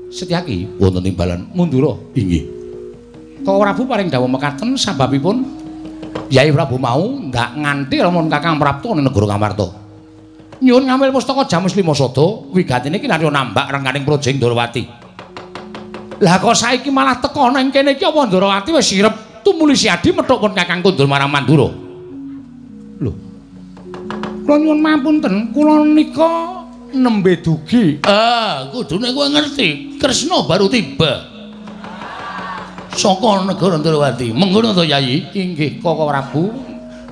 Setyaki wonten timbalan Mandura. Inggih. Koko Prabu paring dawuh mekaten sababipun Yai Prabu mau ndak nganti lamun Kakang prapta ning negara Ngamarta. Nyuwun ngambil pustaka Jamus Lima Sada wigatine iki narya nambak rengganing praja ing Ndorowati. Lah kok saiki malah teka nang kene iki apa Ndorowati wis sirep tumuli Siadi methuk pun Kakang kondur marang Mandura. Lho. Kula nyuwun mapunten, kula nika nembe dugi. Ah, kudune kowe ngerti, Kresna baru tiba. Saka negara Ndorowati. Mengkono to, Yayi? Inggih, Koko Prabu.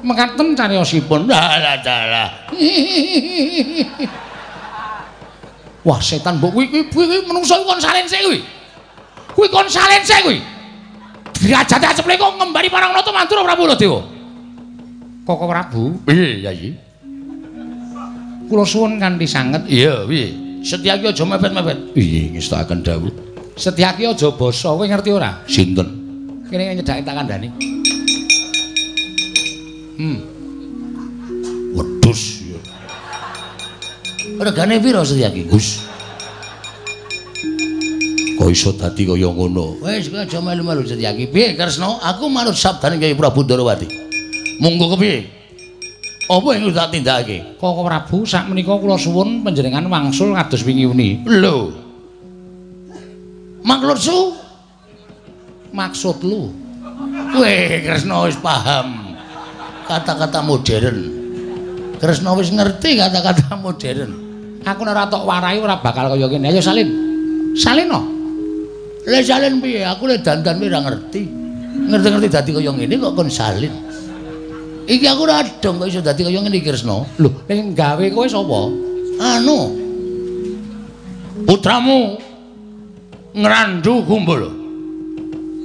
Mekaten cariyosipun. Dalah dalah. Wah, setan mbok kuwi kuwi menungso kon salen sik kuwi. Kuwi kon salen sik kuwi. Derajate aceple kok ngembari marang Nata Mandura Prabu Baladewa. Koko Prabu. Piye, Yayi? Kula suwun kanthi sanget. Iya, piye? Setyaki aja mepet-mepet. Iya, ngestakaken dawuh. Setyaki aja basa, kowe ngerti ora? Sinten? Kene nyedhake tak kandhani. Wedhus. Regane pira Setyaki? Gus. Kok iso dadi kaya ngono? Wis kowe aja melu-melu Setyaki. Piye Kresna? Aku manut sabdane Kyai Prabu Ndorowati. Monggo kepiye? Apa yang tak tindakake? Koko Prabu, sakmenika kula suwun panjenengan wangsul kados wingi uni. Lho. Maksud maksud lu? Weh, Kresna wis paham kata-kata modern. Kresna wis ngerti kata-kata modern. Aku nek ora tok warai ora bakal kaya ngene. Ayo salin. Salin no. Le salin piye? Aku le dandan ora ngerti. Ngerti-ngerti dadi kaya ngene kok kon salin. Iki aku ora dong kok iso dadi kaya ngene iki Kresna. Lho, sing gawe kowe sapa? Anu. Putramu Ngrandu Gumbul.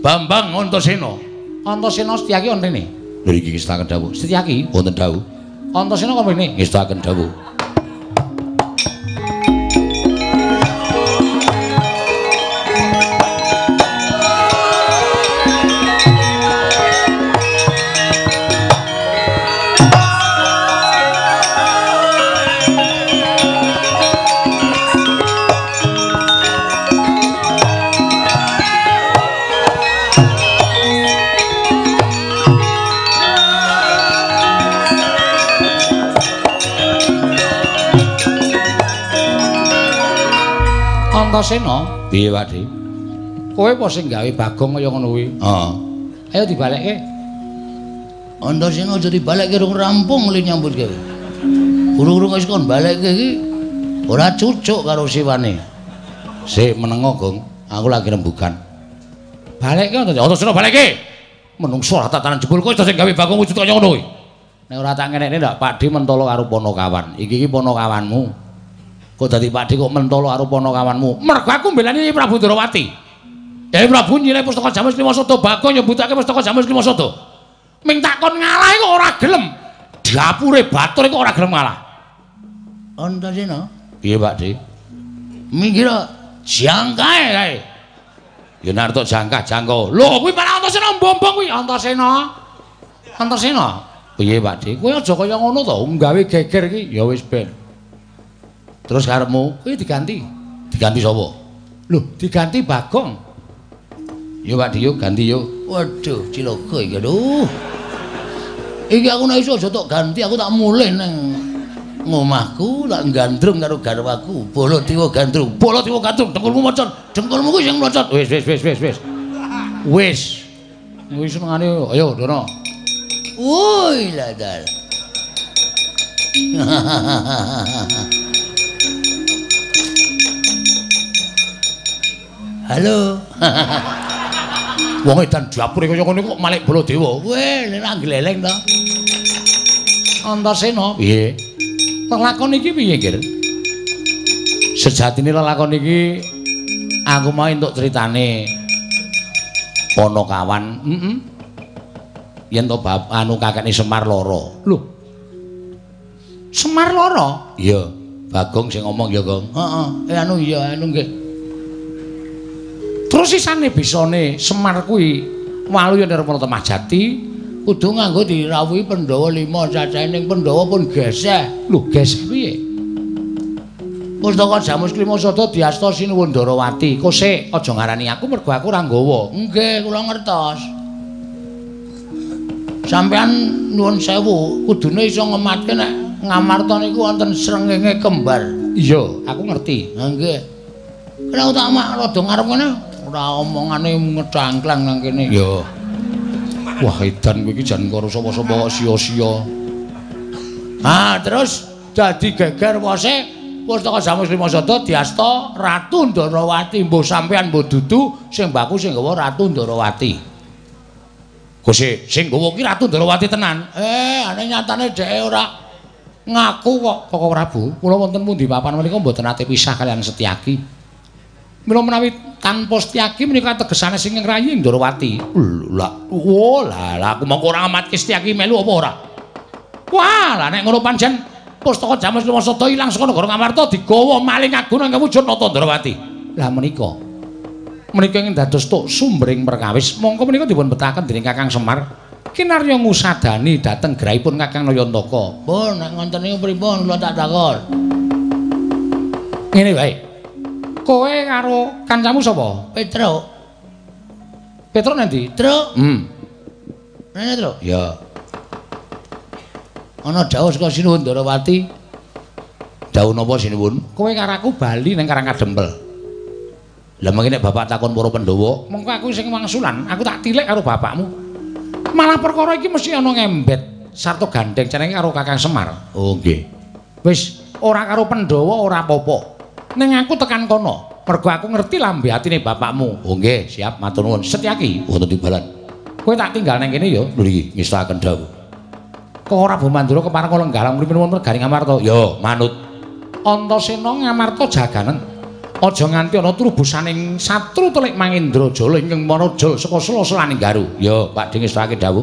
Bambang Antasena. Antasena Setyaki wonten rene. Lho iki ngestakaken dawuh. Setyaki wonten dawuh. Antasena kok mrene? Ngestakaken dawuh. Antasena, piye Pak Dik? Kowe apa sing gawe Bagong kaya ngono kuwi? Heeh. Ayo dibalekke. Antasena aja dibalekke rung rampung li nyambut gawe. Urung-urung wis kon balekke iki ora cucuk karo siwane. Sik menengo, Gong. Aku lagi rembugan. Balekke Antasena balekke. Menungso ora tatanan jebul kowe sing gawe Bagong wujud kaya ngono kuwi. Nek ora tak ngenekne ndak Pak Dik mentolo karo Ponokawan. Iki iki Ponokawanmu. Kok dadi Pak Dik kok mentolo karo Ponokawanmu? Mergo aku mbelani Prabu Ndorowati. Yai Prabu nyilih pustaka Jamus Lima Sada, Bagong nyebutake pustaka Jamus Lima Sada. Ming takon ngalah kok ora gelem. Dapure batur kok ora gelem ngalah. Antasena. Piye Pak Dik? Minggir jangkae kae. Ya nek arep jangkah jangko. Lho kuwi malah Antasena mbombong kuwi Antasena. Antasena. Piye Pak Dik? Kowe aja kaya ngono to, gawe geger iki. Ya wis ben. Terus karepmu kuwi diganti. Diganti sapa? Lho, diganti Bagong. Yo Pak Dik yo ganti yo. Waduh, cilaka iki aduh. Iki aku nek iso aja tok ganti, aku tak mulih nang ngomahku, tak gandrung karo garwaku. Baladewa gandrung, Baladewa gandrung, dengkulmu mocot, dengkulmu kuwi sing mlocot. Wis wis wis wis wis. Wis. Wis senengane ayo Dono. Woi ladal. Halo. Wong edan dapure kaya ngene kok malik Baladewa. Weh, nek gleleng to. Antasena, piye? Lelakon iki piye, Gir? Sejatine lelakon iki aku mau entuk critane Ponokawan, heeh. Yen to bab anu kakekne Semar lara. Lho. Semar lara? Iya, Bagong sing ngomong ya, Gong. Heeh, anu iya, anu nggih. Terus sisane bisane Semar kuwi waluya Nirmala Temah Jati kudu nganggo dirawuhi Pandhawa 5 cacahe ning Pandhawa pun geseh. Lho, geseh piye? Pustaka Jamus Klima Sada diasta Sinuwun Ndarawati. Kosek aja ngarani aku mergo aku ora nggawa. Nggih, kula ngertos. Sampeyan nuwun sewu, kudune iso ngematke nek Ngamarta niku wonten srengenge kembar. Iya, aku ngerti. Ha nggih. Kena tak mak rada ngarep ngene, ora omongane ngecangklang nang kene. Iya. Wah, edan kowe iki jan karo sapa-sapa kok sia-sia. Ha, terus dadi geger wose Pustaka Jamus Klima Sada diasta Ratu Ndarawati. Mbuh sampeyan mbuh dudu sing baku sing nggawa Ratu Ndarawati. Gusti, sing nggawa ki Ratu Ndarawati tenan. Ane nyatane dheke ora ngaku kok. Koko Prabu, kula wonten pundi papan menika mboten nate pisah kalian Setyaki. Mila menawi tanpa Setyaki menika tegesane sing ngrayi Ndarawati. Lah, oh lah, aku mongko ora amatke Setyaki melu apa ora? Wah, lah nek ngono pancen Pustaka Jamus Klima Sada ilang saka negara Ngamarta digawa maling aguna ing wujud Nata Ndarawati. Lah menika ing dados tuk sumbering perkawis mongko menika dipun betahaken dening Kakang Semar kinarya ngusadani dhateng grahipun Kakang Nayantaka. Pun nek ngoten niku pripun kula tak takon. Ngene wae. Kowe karo kancamu sapa? Petruk. Petruk nanti? Truk. Rene, Truk. Ya. Ana dawuh saka Sinuwun Ndarawati. Dawuh napa Sinuwun? Kowe karo aku bali nang Karang Kadempel. Lah mengki nek bapak takon para Pandhawa, mengko aku sing wangsulan, aku tak tilik karo bapakmu. Malah perkara iki mesti ana ngembet sarta gandeng cenenge karo Kakang Semar. Oh nggih. Wis ora karo Pandhawa ora apa-apa. Ning aku tekan kono, mergo aku ngerti lambe atine bapakmu. Oh nggih, siap matur nuwun. Setyaki wonten timbalan. Kowe tak tinggal nang kene ya. Lho iki ngestakaken dawuh. Kok ora Mandura kepareng lenggah ngrimin wonten Garing Ngamarta. Ya, manut. Antasena Ngamarta jaganen. Aja nganti ana trubusaning satru telik Mangendrajala ingkang manajal saka sela-selaning garu. Ya, Pak Ding ngestake dawuh.